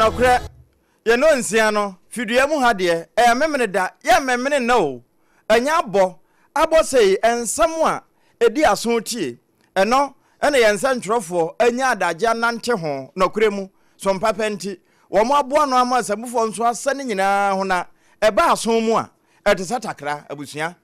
nɔkorɛ, yɛn nonsia no, fidua mu ha deɛ, ɛyɛ memene da, yɛ mmemene nna o, ɛnyɛ abɔ, abɔ sei, nsɛm a ɛdi aso tie, ɛno na yɛn nsɛntwerɛfoɔ anya adagye anante ho, nɔkorɛ mu, so mpapa nti, wɔn aboa ano ama asamufoɔ nso asa ne nyinaa ho na ɛba aso mu a, ɛte sɛ takra, abusua.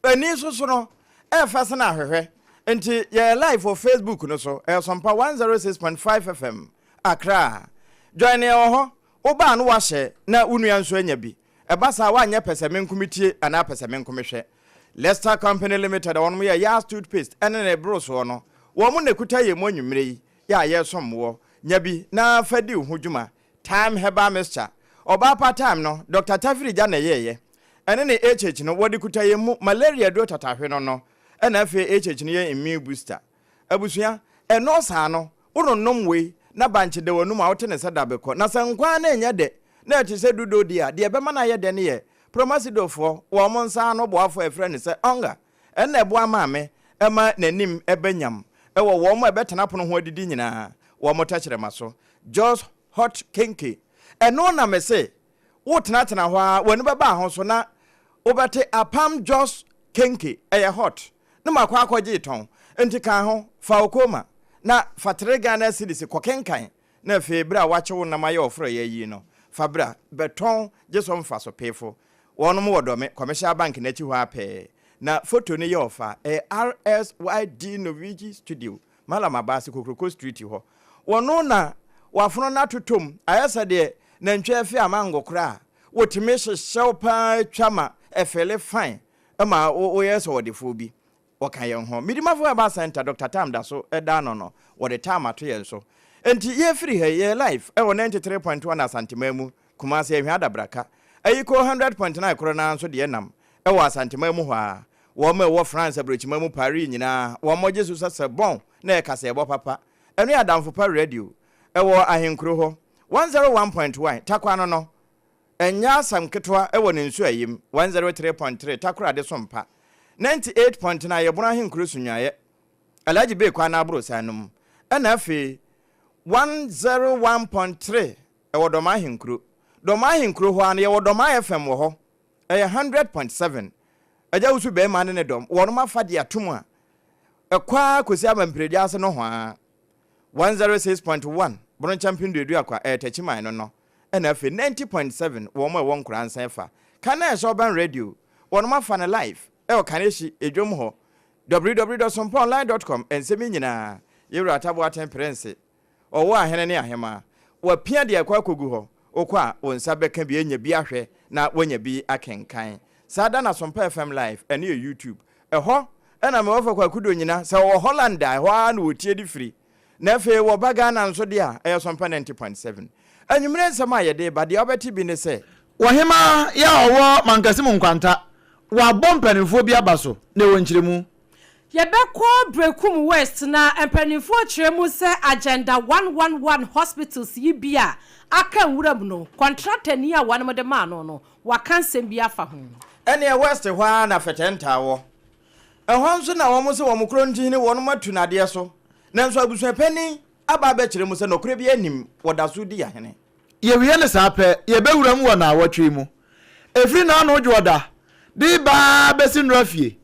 Ani nso so no, ɛyɛ fɛ sene ahwehwɛ. Nti yɛyɛ live wɔ Facebook no so, ɛyɛ Sompa 106.5 FM, Accra. Join yɛn wɔ hɔ, woba a na woahyɛ na wo nua nso anya bi. Ɛba saa a woanyɛ pɛsɛmenkometie anaa pɛsɛmenkomehwɛ. Lester Company Limited a wɔnom yɛ Yas Toothpaste ɛne ne boro soɔ no, wɔn na ɛkuta yɛn mu anwummere yi yɛ a yɛresom woɔ. Nya bi na fa di wo ho dwuma. Thyme Herbal Mixture, Ɔbaa pa Thyme no, Dɔkta Tafiri Gya na ɛyɛeɛ. Ɛne ne HH no, wɔde kuta yɛn mu, malaria aduro tatahwe no no, ɛna afei HH no yɛ immune booster. Abusua, ɛno saa no, wononom wei na bankye da w'anum a wote ne sɛ dabekɔ. Na sɛ nkwa no nyɛ dɛ na ɛte sɛ dudo deɛ a, deɛ ɛbɛma no ayɛ dɛ no yɛ Promasidofoɔ, wɔn nsa ano boafoɔ a yɛfrɛ no sɛ Onga. Ɛno na ɛboa maame ma n'anim ba nyam wɔ wɔn a ɛbɛtena pono ho adidi nyinaa, wɔn tɛkyerɛma so. Jos Hot Kenkey. Ɛno na mese wotenatena hɔ ara w'ani bɛba ho so na wobɛte apam Jos Kenkey ɛyɛ hot na makɔ akɔgye tɔn nti ka ho fa wo koma na fa tere Ghana cedis kɔkenkan na afei bere a wakye wo nam ayɛ ɔforɔeɛ yi no fa bra bɛtɔn gye so mfaso peefo wɔnom wɔ Dɔme Commercial Bank no akyi hɔ ara pɛɛ na foto no yɛ ɔfa ɛyɛ RSYD Novigi Studio Mallam Abaase Kokroko Street hɔ. Wɔno na wafono no atotɔ mu, ayɛ sɛ deɛ nantwie afi amango koraa a, wɔtumi hyehyɛ wo pa ara twa ma ɛfeele fine ma woyɛ sɛ ɔdefoɔ bi. Wɔka yɛn ho. Midimafo Herbal Centre, Doctor Tam da so da ano no, wɔde Tam ato yɛn so. Enti yɛfiri ha yi, yɛyɛ live wɔ 93.1 Asanteman mu, Kumasi, Ahwea Adabraka. Ayiko 100.9 korɔ no ara nso deɛ nam wɔ Asanteman mu hɔ ara. Wɔn a ɛwɔ France aburokyiman mu Paris nyinaa, wɔn gye so sɛ sɛ bɔn na ɛyɛ kaseɛbɔ papa. Ɛno yɛ Adamfo Pa Radio. Ɛwɔ ahenkuro hɔ. 101.1, Tarkwa no no, ɛnyɛ asɛm ketewa wɔ ne nsuaeɛ mu. 103.3, Takoradi so mpa. 98.9, Yɛbono ahenkuro Sunyuaeɛ, Alhaji Bey kwan no aborosan no mu. Ɛna afei 101.3 ɛwɔ Dɔmaa ahenkuro. Dɔmaa ahenkuro hɔ ara no, yɛwɔ Dɔmaa FM wɔ hɔ. Ɛyɛ 100.7. Agya Wusu Barima ne ne dɔm, wɔnom afa de atom a ɛkɔ ara kɔsi Amampiredwa ase nohoa. 106.1 Boronkyɛ Mpem Duaduakwa, ɛyɛ Takyiman no no, ɛna afei 90.7 wɔn a ɛwɔ Nkoransa ɛfa. Kan a ɛhyɛ Urban Radio, wɔnom afa no live ɛwɔ Kanehyi, Edwom hɔ. www.sompaonline.com Nsɛm yi nyinaa, Yɛwura Ataboaten Prense Ɔwɔ ahene ne ahemaa. Wapia de akɔ akɔgu hɔ. Wokɔ a, wo nsa bɛka bi anya bi ahwɛ na woanya bi akenkan. Saa da na Sompa FM Live, ɛno yɛ YouTube. Ɛhɔ na me wɔfa Kwaku Donyina, sɛ ɔwɔ Holland a, ɛhɔ ara na wɔtie de firi. Na afei wɔba Ghana nso deɛ a, ɛyɛ Sompa 90.7. Anwummerɛ nsɛm a yɛde reba, deɛ wobɛte bi ne sɛ. Ɔhemaa yi a ɔwɔ Mankasim Nkwanta, wabɔ mpanimfoɔ bi aba so, na ɛwɔ nkyerɛmu. Yɛbɛkɔ Berekum West na mpanimfoɔ kyerɛ mu sɛ Agenda 111 hospitals yi bi a aka nwura mu no, kɔntratani a wɔnom de maa no no, waka nsɛm bi afa ho. Ɛneɛ West hɔ ara na Fɛtɛntaa wɔ. Ɛhɔ nso na wɔn se wɔn kuro ntihene wɔnom atu no adeɛ so. Nanso abusuapanin aba abɛkyerɛ mu sɛ nɔkorɛ biara nnim, wɔda so di ahene. Yɛwie no saa pɛ, yɛbɛwura mu wɔ naawɔtwe yi mu. Ɛfiri naano dwoɔda de reba ara bɛsi nnora fie,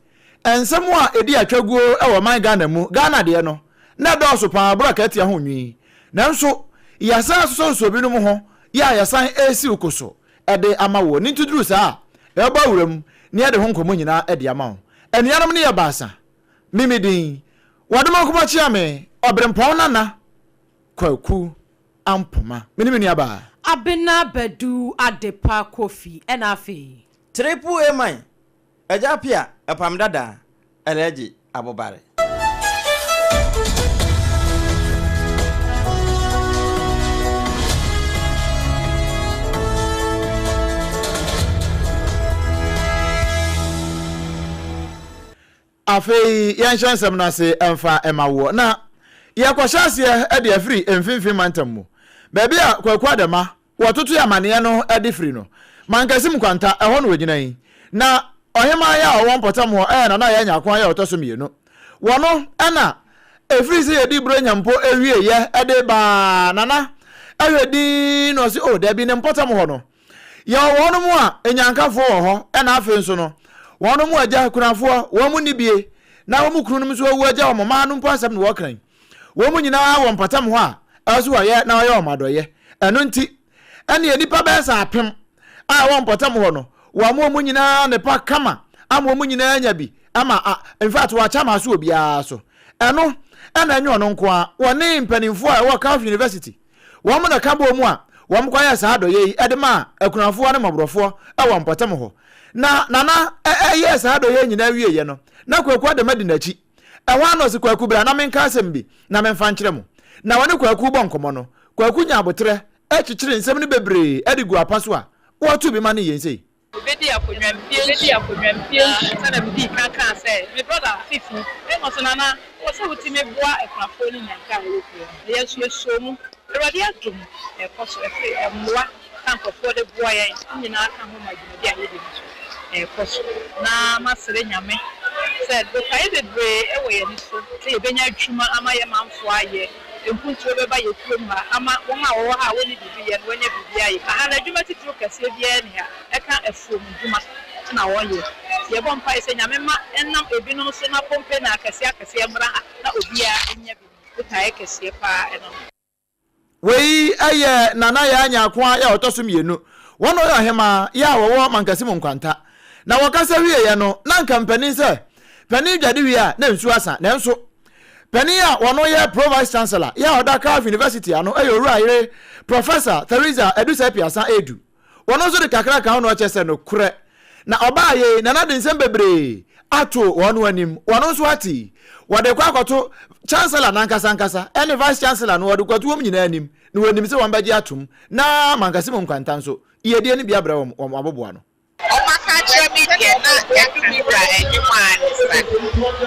nsɛm a ɛdi atwaguo wɔ ɔman Ghana mu, Ghana deɛ no, na ɛdɔɔso pa ara, boro akaatia ho nwi. Nanso, yɛasan asosɔsosɔ binom ho yɛ a yɛsan resiw ko so de ama woɔ. Ne nti duru saa a, yɛbɛbɔ awura mu na yɛde ho nkɔmmɔ nyinaa de ama wo. Anuanom no yɛ baasa. Me me din, Wadomankoma Kyeame, Ɔberempɔn Nana Kwaku. Ampoma. Me ne me nuabaa. Abena Badu Adepa Kofi ɛna afei. Triple A man, Agya Apia, Ɛpam Dada, Alhaji Abobare. Afei yɛnhyɛ nsɛm no ase mfa mma woɔ. Na yɛrekɔhyɛ aseɛ de afiri Mfimfini Mantam mu, baabi a Kwaku Adama wɔtotoe amaneɛ no de firi no. Mankasim Nkwanta, ɛhɔ na ɔgyina yi. Na Ɔhemaa yi a ɔwɔ mpɔtam hɔ yɛ Nana Yaa Nyarko a ɔtɔ so mmienu. Wɔno na ɛfiri sɛ yɛdi Buronya mpo wieeɛ de baa Nana. Hwɛ dinn na ɔse, Oh, dabi, ne mpɔtam hɔ no, yɛwɔ wɔnom a anyankafoɔ wɔ hɔ, ɛna afei nso no, wɔnom agya akunafoɔ, wɔn mu nni bie, na wɔn kununom nso awu agya wɔn mmaa no mpo asɛm na wɔka yi. Wɔn nyinaa wɔ mpɔtam hɔ a ɛwɔ sɛ wɔyɛ na wɔyɛ wɔn adɔeɛ. Ɛno nti, ɛneɛ nnipa bɛyɛ sɛ apem a ɛwɔ mpɔtam hɔ no, wɔama wɔn nyinaa nnepa kama ama wɔn nyinaa anya bi ama a, in fact, wɔakyɛ ama so obiara so. Ɛno na ɛnyɛ ɔno nko ara, wɔne mpanimfoɔ a ɛwɔ Calf University, wɔn na ɛka bɔɔ mu a wɔkɔyɛɛ saa adɔeɛ yi de maa akunafoɔ ne mmɔborɔfoɔ wɔ mpɔtam hɔ. Na Nana yɛɛ saa adɔeɛ yi nyinaa wieeɛ no, na Kwaku Adama di n'akyi. Ɛhɔ ara na ɔse, Kwaku bra na menka asɛm bi na memfa nkyerɛ mo. Na wɔne Kwaku rebɔ nkɔmmɔ no, Kwaku nya aboterɛ kyekyere nsɛm no bebree de gu apa so a wɔto bi ma no yɛn sei. Mebedii akonnwa mfeɛ nson, na sɛdeɛ medii kan kaa sɛ, me brɔda Fifi, Amos Nana, wɔ sɛ wotumi boa akunafoɔ ne nnyanka a ɛwɔ kuro no, na yɛn nso yɛsɔɔ mu. Awurade adom, ɛrekɔ so, ɛfiri mmoa a nkurɔfoɔ de boa yɛn, ne nyinaa ka ho ma dwumadi a yɛdi no nso ɛrekɔ so. Na masrɛ Nyame sɛ botaeɛ bebree wɔ yɛn ani so sɛ yɛbɛnya adwuma ama yɛn manfoɔ ayɛ, mpuntuo bɛba yɛn kurom ha ama wɔn a wɔwɔ ha a wɔnni biribi yɛ no wɔanya biribi ayɛ. Aha no adwuma titiriw kɛseɛ biara nni ha, ɛka afuom dwuma na wɔyɛ. Nti yɛbɔ mpaeɛ sɛ Nyame mma ɛnam ebinom so na company akɛseɛ akɛseɛ mmra ha na obiara nya bi. Botaeɛ kɛseɛ paa ɛno no. Wei yɛ Nana Yaa Nyarkoa a ɔtɔ so mmienu. Wɔn na ɔyɛ ɔhemaa yɛ a wɔwɔ Mankasi mu Nkwanta. Na wɔkasa wieeɛ no, na anka mpanin sɛ, Panin dwade wie a, na nsuo asa. Nanso, panin a ɔno yɛ Pro Vice Chancellor yɛ a ɔda Cardiff University ano yɛ Owura Yere Professor Theresa Adusah Apiasah Adu. Wɔno nso de kakra ka ho na ɔkyɛ sɛ nokorɛ na ɔbaa yei na na de nsɛm bebree ato wɔn anim. Wɔno nso ate yi, wɔde kɔ akɔto Chancellor no ankasa ankasa ne Vice Chancellor no, wɔde kɔto wɔn nyinaa anim na wɔnim sɛ wɔn bɛgye atom na mankasa mu nkwanta nso yiedie no bi abrɛ wɔn wɔn aboboa no. Ɔbaka akyerɛ me deɛ na ɛdu me wura anim ara ne sa.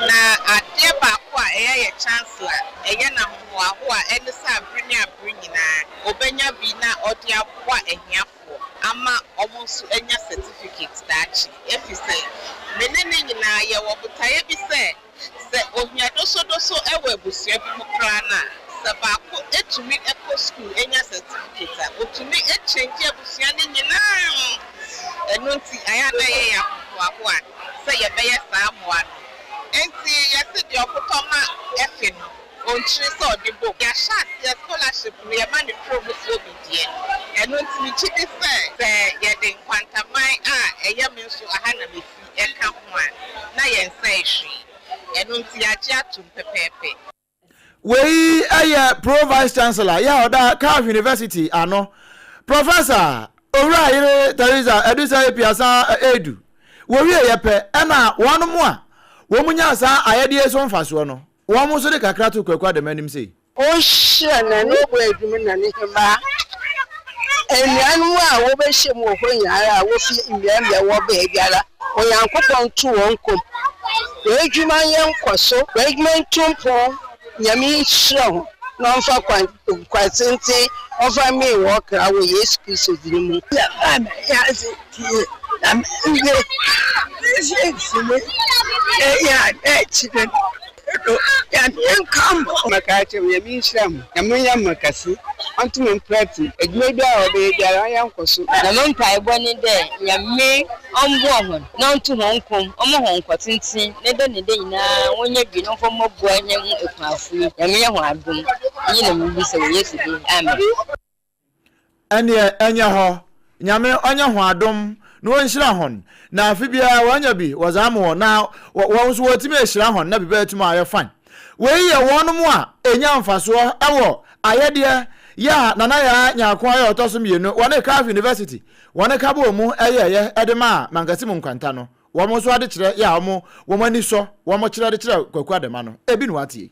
Na adeɛ baako a ɛyɛ yɛ Chancellor ɛyɛ no ahohoahoa ɛne sɛ abere ne abere nyinaa ɔbɛnya bi na ɔde aboa ahiafoɔ ama wɔn nso anya certificate daakye efisɛ me ne no nyinaa yɛwɔ botaeɛ bi sɛ Sɛ ohia dosodoso wɔ abusua bi mu koraa no a, sɛ baako tumi kɔ sukuu nya sɛtifikate a, otumi kyɛngye abusua no nyinaa. Ɛno nti, ɛyɛ a na ɛyɛ yɛn ahohoahoa sɛ yɛbɛyɛ saa mmoa no. Enti yɛse deɛ ɔkotɔ ma ɛfe no, ɔnkyiri sɛ ɔde bom. Yɛahyɛ aseɛ, scholarship no, yɛma no kurom foɔ bi deɛ. Ɛno nti megye di sɛ, sɛ yɛde nkwantaman a ɛyɛ me nso aha na mefi, ka ho a, na yɛnsɛe hwee. Ɛno nti, yɛagye atom pɛpɛɛpɛ. Wei yɛ Pro Vice Chancellor yɛ a ɔda Cardiff University ano, Professor Owura Yere Theresa Adusah Apiasah Adu. Wɔwieeɛ pɛ ɛna wɔnom a wɔn nyaa saa ayɛdeɛ yi so mfasoɔ no, wɔn nso de kakra too Kwaku Adama anim sei. Ɔnhyira na ne ɔbɔ adwuma na ne hembaa. Enuanom a wobehyia mu wɔ hɔ nyinara a wofi mbeambea wɔ beebiara, Onyankopɔn nto hɔn kɔn mu. W'edwuma nyɛ nkɔso, w'edwuma ntu mpon, Nyame nhyira hɔn na ɔmfa kwan kwan tsentsen ɔmfa mmee hɔn kra wɔ Yesu Kristo dzin mu. Yɛbaa m'ahiadze pii na mendze mfinimfini yɛ adɛ kyerɛ no. Do Nyame nka mo. Maka akyerɛ mo, Nyame nhyira mo, na monyɛ mo kɛse, ɔnto mo mprɛtse, edwuma biara a ɔbɛyɛ biara ɔnyɛ nkɔso. Na mo mpaebɔ nye dɛ Nyame ɔmboa hɔn na ɔnto hɔn kɔn mu, ɔmma hɔn nkwa tsentsen na da nye da nyina wonnya bi na wɔmfa mbɔboa hɛnho ekuafo yi. Nyame nyɛ hɔn adom. Iyi na mibisa wɔ Yesu din mu, amen. Ɛneɛ ɛnyɛ hɔ, Nyame ɔnyɛ hɔn adom na ɔnhyira hɔn, na afe biara wɔanya bi wɔdze ama hɔn na wɔn nso wɔatumi ahyira hɔn na biribiara atumi ayɛ fine. Wei yɛ wɔnom a ɛnya mfasoɔ wɔ ayɛdeɛ yɛ a Nana Yaa Nyarko ayɛ ɔtɔ so mmienu wɔne Cardiff University wɔn ka bɔɔ mu yɛeɛ de maa Mankasimu Nkwanta no. Wɔn nso adekyerɛ yɛ a wɔn wɔn ani sɔ wɔn kyerɛ de kyerɛ Kwaku Adama no, ebi na woate yi.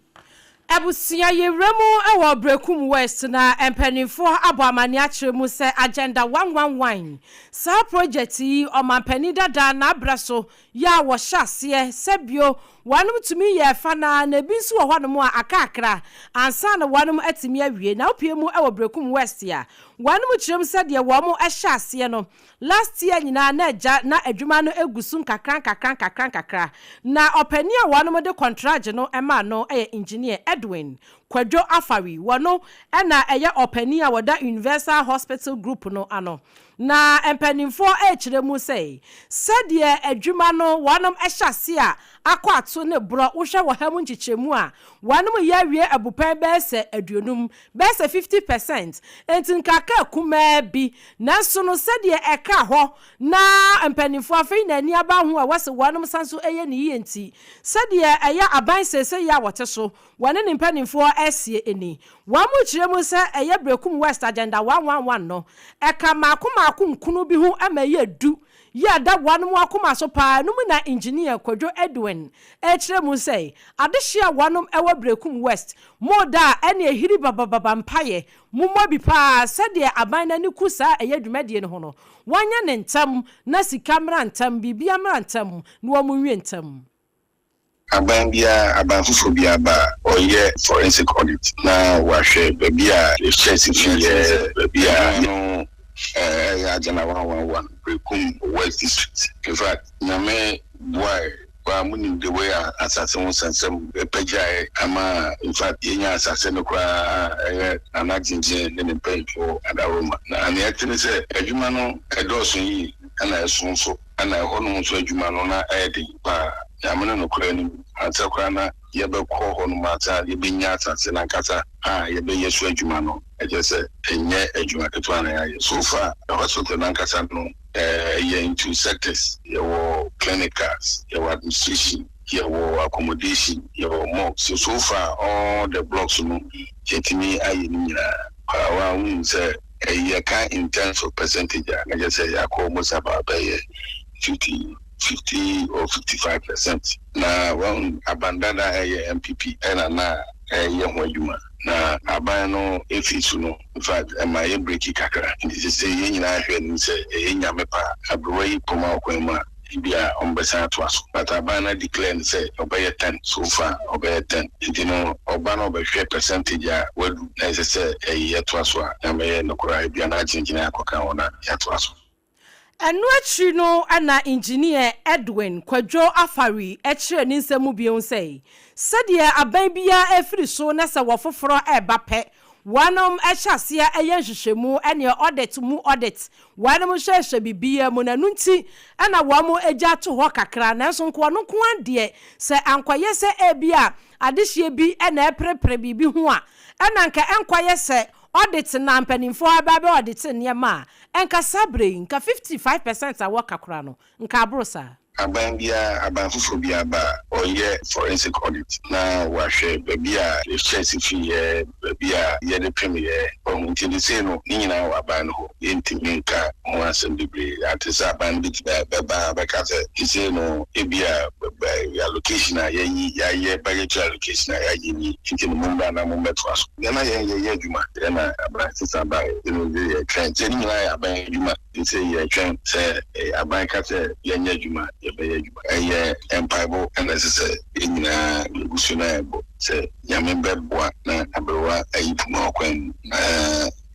Abusua yɛwura mu wɔ Berekum West na mpaninfoɔ abɔ amaneɛ akyerɛ mu sɛ Agenda 111 saa project yi ɔmanpanin dada n'abrɛ so yɛ a wɔhyɛ aseɛ sɛ bio wɔnom tumi yɛɛ fa no ara na ebi nso wɔ hɔnom a aka akra ansa na wɔnom atumi awie na wopue mu wɔ Berekum West a. Wɔnom kyerɛ mu sɛ deɛ wɔn hyɛ aseɛ no last year nyinaa na agya na adwuma no gu so nkakra nkakra nkakra nkakra. Na ɔpanin a wɔnom de kɔntragye no maa no yɛ Engineer Edwin Kwadwo Afari. Wɔno na ɛyɛ ɔpanin a wɔda Universal Hospital Group no ano. Na mpanimfoɔ rekyerɛ mu sɛ, sɛdeɛ adwuma no wɔnom hyɛ aseɛ a akɔ ato ne borɔ, wohwɛ wɔ ha mu nkyekyɛmu a, wɔnom yɛ awie abupɛn bɛyɛ sɛ aduonum, bɛyɛ sɛ 50 percent, enti nka kumaa bi. Nanso no sɛdeɛ ɛka hɔ na mpanimfoɔ afei na ani aba ho a ɛwɔ sɛ wɔnom san so yɛ no yie nti, sɛdeɛ ɛyɛ aban seesei yi a wɔte so, wɔne ne mpanimfoɔ asie ni. Wɔkyerɛ mu sɛ ɛyɛ Berekum West Agenda 111 no, ɛka mmaako mmaako nkunu bi ho ma ɛyɛ du yi a ɛda wɔnom akoma so paa. Ɛno mu na Engineer Kwadwo Edwin rekyerɛ mu sɛ adehyeɛ a wɔnom wɔ Berekum West mo da a ɛne ɛhiri babababa mpaeɛ mommɔ bi paa sɛdeɛ aban no ani ku saa ɛyɛ dwumadie no ho no wɔnyɛ no ntɛm na sika mmra ntɛm, biribiara mmra ntɛm na wɔn nwie ntɛm. Aban biara, aban foforɔ biara ba a, ɔyɛ forensic audit na wahwɛ baabi a shares fi yɛ, baabi a. No ɛyɛ Agenda 111, Berekum West District. In fact, Nyame boae koraa, monim the way a asase ho nsɛnsɛm pagyaeɛ ama in fact yɛnyaa asase no koraa a ɛyɛ Nana Gyengyen ne ne mpanyinfoɔ adaworoma. Na nea ɛte ne sɛ adwuma no ɛdɔɔso yie ɛna ɛso nso. Ɛna ɛhɔnom nso adwuma no na ɛyɛ den paa. Nyame no nokorɛ anim, ansa koraa na yɛbɛkɔ hɔnom ansa yɛbɛnya asase no ankasa a yɛbɛyɛ so adwuma no, ɛkyerɛ sɛ ɛnyɛ adwuma ketewa na yɛayɛ. So far, hospital no ankasa no, ɛyɛ into sectors, yɛwɔ clinicals, yɛwɔ administration, yɛwɔ accommodation, yɛwɔ morgue. So, so far all the blocks no yɛatumi ayɛ ne nyinaa. Paa, wonim sɛ yɛka in terms of percentage a, na kyerɛ sɛ yɛakɔ almost about bɛyɛ 50, 50 or 55%. Na wahu aban dada a ɛyɛ NPP ɛna na ɛyɛ ho adwuma. Na aban no firi so no, in fact ɛma yɛ breaki kakra. Nti sesei yɛn nyinaa hwɛ anim sɛ ɛyɛ Nyame pɛ a, aberewa yi kɔma ɔkwan mu a, Ebia wɔbɛsan atoa so but aban no adeclare no sɛ ɔbɛyɛ ten so far ɔbɛyɛ ten nti no ɔba na ɔbɛhwɛ percentage a wadu na ɛsɛ sɛ ɛyi yɛtoa so a na mɛyɛ nokorɛ a ebia na agyinagyina akɔka ho na yɛatoa so. Ɛno akyiri no na Engineer Edwin Kwadwo Afari kyerɛɛ ne nsɛm mu bio sɛ, sɛdeɛ aban biara refiri so na sɛ wɔfoforɔ reba pɛ, wɔnom hyɛ aseɛ yɛ nhwehwɛmu ɛneɛ audit mu audit Wɔnom hwɛhwɛ biribiara mu na ɛno nti na wɔn gya to hɔ kakra, nanso nka ɔno nko ara deɛ, sɛ ankɔyɛ sɛ ebia adehyeɛ bi na ɛreperepere biribi ho a, ɛna nka ɛnkɔyɛ sɛ audit na mpanimfoɔ aba abɛ audit nneɛma a, nka saa berɛ yi, nka 55 percent a wɔka koraa no, nka aboro saa. Aban biara, aban foforɔ biara ba a, ɔyɛ forensic audit na wahwɛ baabi a shares firiiɛ, baabi a yɛde pemeeɛ, wahu. Nti no sei no, ne nyinaa wɔ aban no hɔ. Yɛntumi nka ho asɛm bebree. Ate sɛ aban no bɛtumi bɛba abɛka sɛ seisei no ebia allocation a yɛayi, yɛayɛ budgetary allocation a yɛayɛ nie, nti no mommra na mommɛtoa so. Yɛn na yɛn yɛyɛ adwuma, yɛn na aban sesa baeɛ, nti no yɛtwɛn. Sɛ ne nyinaa yɛ aban adwuma. Nti yɛtwɛn sɛ aban ka sɛ yɛnyɛ adwuma a, yɛbɛyɛ adwuma. Ɛyɛ mpaebɔ na ɛsɛ sɛ yɛn nyinaa yɛgu so na yɛbɔ sɛ Nyame bɛboa na aberewa ayi poma wɔ kwan mu na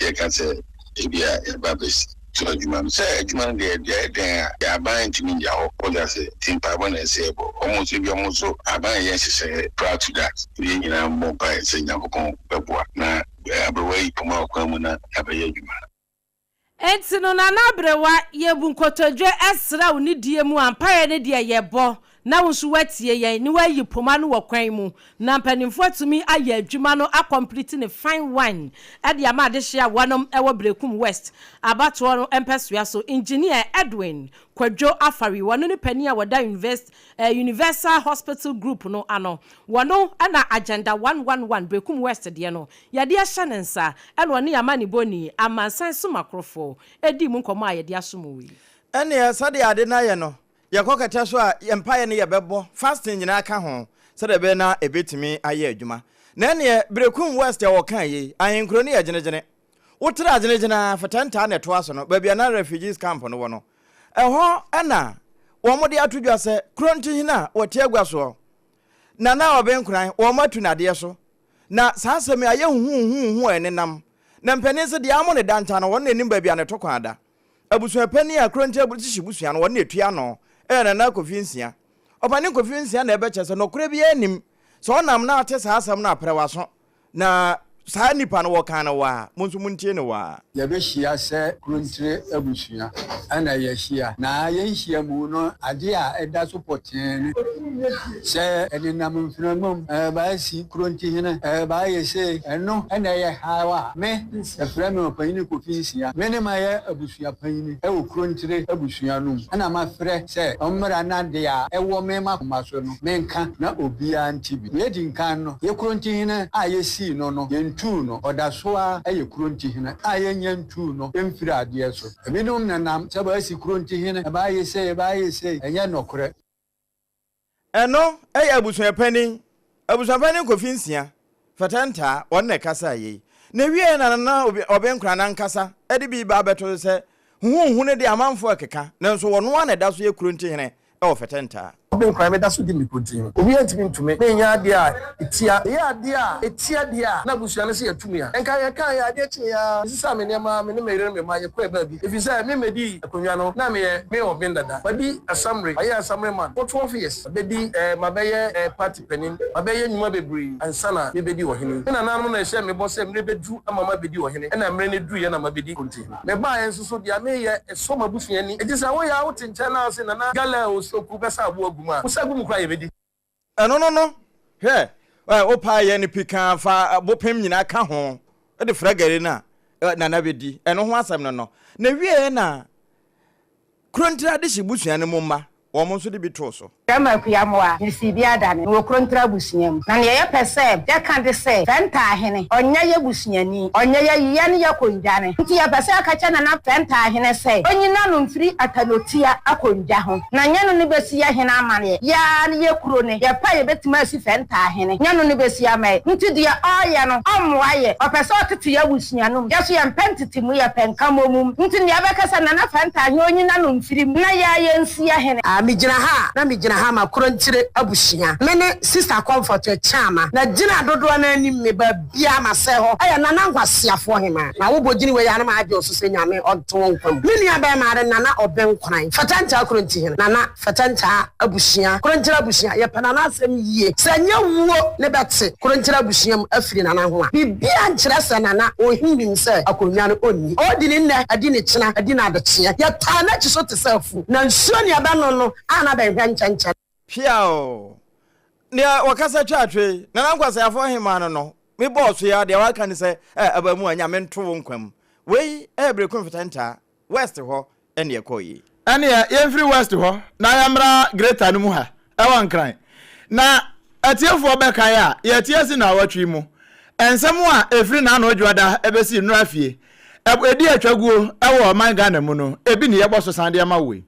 yɛka sɛ ebia yɛba abɛsi so adwuma no. Sɛ adwuma no deɛ deɛ ɛyɛ dɛn a deɛ aban ntumi ngya hɔ, wote aseɛ? Nti mpaebɔ na ɛsɛ sɛ yɛbɔ. Wɔn nso ebia wɔn nso aban nyɛ nhyehyɛeɛ prior to that. Nti yɛn nyinaa mmɔ mpaeɛ sɛ Nyankopɔn bɛboa na aberewa ayi poma wɔ kwan mu na yɛabɛyɛ adwuma. Enti no Nana Aberewa, yɛbu nkotodwe srɛ wo nidie mu a mpaeɛ no deɛ yɛbɔ na wo nso woatie yɛn ne woayi poma no wɔ kwan mu na mpanimfoɔ atumi ayɛ adwuma no akɔmpliti no fine wine de ama adehyeɛ a wɔnom wɔ Berekum West abatoɔ no mpɛsoa so. Engineer Edwin Kwadwo Afari, wɔno ne panin a wɔda Universal Hospital Group no ano, wɔno na Agenda 111 Berekum West deɛ no Yɛde ahyɛ ne nsa, ɛna ɔne amanebɔni, amansan somakorofo, dii mu nkɔmmɔ a yɛde asom wo yi. Ɛnneɛ sɛdeɛ ade no ayɛ no, yɛkɔ kɛtɛ so a, yɛn mpaeɛ no yɛbɛbɔ, fasting nyinaa ka ho, sɛdeɛ ɛbɛyɛ na ɛbɛtumi ayɛ adwuma. Na ɛnneɛ Berekum West a wɔkaa yei, ahenkuro no yɛ gyenegyene. Wotra gyenegyene ara, fɛtɛntaa na ɛtoa so no, baabi a na refugees camp no wɔ no, ɛhɔ na wɔde ato dwa sɛ Kurontihene a wɔte agua soɔ, Nana Ɔbenkoran, wɔatu no adeɛ so. Na saa asɛm yi ayɛ huhuuhuuhu a ɛnenam. Na mpanin nso deɛ amo ne da nta no, wɔn na ɛnim baabi a ne to kwan da. Abusua panin a Kuronti Aburukyehye busua no, wɔn na ɛtua ano, ɛyɛ Nana Kofi Nsia. Ɔpanin Kofi Nsia na ɛbɛkyɛ sɛ nɔkorɛ biara nnim. Sɛ ɔnam na ate saa asɛm no a, prɛ w'aso. Na saa nipa no wɔkaa no waa, mo nso montie no waa. Yɛbɛhyia sɛ Kurontire abusua na yɛahyia. Na yɛn nhyiamu no, adeɛ a ɛda so pɔtee ne sɛ ɛnenam mframa mu, ɛreba asi Kurontihene, ɛreba ayɛ sei. Ɛno na ɛyɛ haw a me, yɛfrɛ me Ɔpanyini Kofi Nsia, me ne mayɛ abusua panyini wɔ Kurontire abusua no mu na mafrɛ sɛ ɔmmra na deɛ a ɛwɔ me m'akoma so no menka na obiara nte bi. Nea edi nkan no, yɛ kurontihene a yesii no no, yentuu no. Ɔda so ara yɛ kurontihene a yennya ntuu no mfirii adeɛ so. Ebinom nenam sɛ wɔasi kurontihene, ɛbaayɛ sei, ɛbaayɛ sei. Ɛnyɛ nɔkorɛ. Ɛno yɛ abusuapanin, Abusuapanin Kofi Nsia, Fɛtɛntaa, ɔno na ɛkasaa yei. Na ɛwieɛ na Nana Ɔbenkorah no ankasa de bi ba abɛto so sɛ, Huhuuhu no deɛ amanfoɔ rekeka, nanso ɔno ara na ɛda so yɛ kurontihene wɔ Fɛtɛntaa. Ɔbenkorah, meda so di me kurontihene. Obiara ntumi ntu me menyɛ adeɛ a ɛtia. Meyɛ adeɛ a ɛtia deɛ a na abusua no se yɛatu me a, nka yɛkaeɛ a, adeɛ kyeeɛ ara, mesesaa me nneɛma, me ne me yere ne me mma yɛkɔɛ baabi. Ɛfiri sɛ me mmɛdii akonnwa no, na meyɛ me ɔben dada. Madi asamre, mayɛ asamre man for 12 years. Mabɛdi eh, mabɛyɛ eh, party panin, mabɛyɛ nnwuma bebree ansa na mebɛdi ɔhene. Me nananom na ɛhyɛɛ me bɔ sɛ mmerɛ bɛduru ama mabɛdi ɔhene, ɛna mmerɛ no duruiɛ na mabɛdi Kontihene. Mebaeɛ nso so, deɛ meyɛ, ɛsɔ m'abusua ani. Enti sɛ woyɛ a wote nkyɛn na wose Nana Galileo Soku bɛsa aboɔ agu mu a, wo sa gu mu koraa yɛbɛdi. Ɛno no no, hwɛ, ɛ, wopae yɛ no pikaa fa bopem nyinaa ka ho de fra gari no a, Nana bɛdi. Ɛno ho asɛm no no. Na wieɛ na Kurontire adehye busua no mu mma, wɔn nso de bi too so. Grandma Akuamoah ne Sibi Adane wɔ Kurontire abusua mu. Na nea yɛpɛ sɛ yɛka de sɛ, Fɛntaahene, ɔnyɛ yɛ busuani, ɔnyɛ yɛ yɛ ne yɛ kondwane. Nti yɛpɛ sɛ yɛka kyerɛ Nana Fɛntaahene sɛ ɔnyi n'ano mfiri Atanotia akondwa ho, na nyɛ no ne bɛsi yɛ hene amaneɛ. Yɛ ara ne yɛ kuro ne, yɛpɛ a yɛbɛtumi asi Fɛntaahene, nyɛ no ne bɛsi ama yɛ. Nti deɛ ɔreyɛ no, ɔmmoa yɛ. Ɔpɛ sɛ ɔtete yɛ abusua no mu. Yɛ nso yɛmpɛ ntete mu, yɛpɛ nkamomum. Nti nea ɛbɛka sɛ Nana Fɛntaahene ɔnyi n'ano mfiri mu na yɛ ara yɛnsi yɛ hene. Ah, megyina ha a, na megyina ha ma Korontire abusua. Me ne Sista Comfort Acheama. Na gyina dodoɔ no ara nim me baabiara masɛe hɔ yɛ Nana Nkwaseafoɔ hemaa. Na wobɔ gyini wei a na m'adwene wo so sɛ Nyame ɔnto wo nkwa mu. Me nua bɛɛma are Nana Ɔbenkoran, Fɛtɛntaa Korontihene. Nana Fɛtɛntaa abusua, Korontire abusua, yɛpɛ Nana asɛm yie. Sɛ ɛnyɛ wuo ne bɛte Korontire abusua mu afiri Nana ho a, biribiara nkyerɛ sɛ Nana ɔhinhim sɛ akonnwa no ɔnni. Ɔredi ne nnɛ, adi ne kyena, adi n'adekyeɛ. Yɛtaa n'akyi so te sɛ afu, na nsuo ne ɛbɛno no a na bɛnhwɛ nkyɛnkyɛn. Piaw! Nea wɔkasa twa atwe yi, Nana Nkwaseafoɔ Hemaa no no, me bɔɔ so yi ara, deɛ waka ne sɛ, eh, Abaamua, Nyame nto wo nkwa mu. Wei ɛyɛ Berekum Fɛtɛntaa, West hɔ ɛne ɛkɔɔ yei. Ɛneɛ yɛmfiri West hɔ na yɛmmra Greater no mu ha ɛwɔ Nkran. Na atiefoɔ bɛkae a, yɛte asi naawɔtwe yi mu. Nsɛm a ɛfiri Naano Dwoada bɛsi Nnora Fie ɛdi atwaguo wɔ ɔman Ghana mu no, ebi ne yɛbɔ so san de ama wo yi.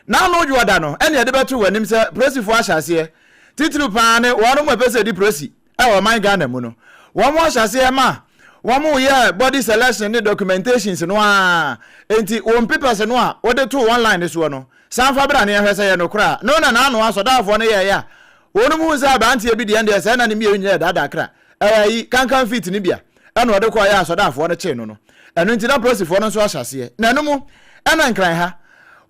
Naano Dwoada no ɛne yɛde bɛto w'anim sɛ polisifoɔ ahyɛ aseɛ, titiriw pa ara ne wɔnom a ɛpɛ sɛ ɛdi polisi wɔ ɔman Ghana mu no, wɔn ahyɛ aseɛ ma wɔn yɛ body selection ne documentations no ara, enti wɔn papers no a wɔde too wɔn line no soɔ no, san fa bra na yɛnhwɛ sɛ ɛyɛ nokorɛ a. No na n'ano asɔdaafoɔ no yɛeɛ a wɔn huu sɛ aberanteɛ bi deɛ ɛndeɛ sɛɛ na ne mmienu nyinaa yɛ daadaa kra, ɛyɛ ayi, kankan feet no bi a ɛna ɔde kɔeɛ a asɔdaafoɔ no kyee no no. Ɛno nti na polisifoɔ no nso ahyɛ aseɛ. Na ɛno mu ɛna Nkran ha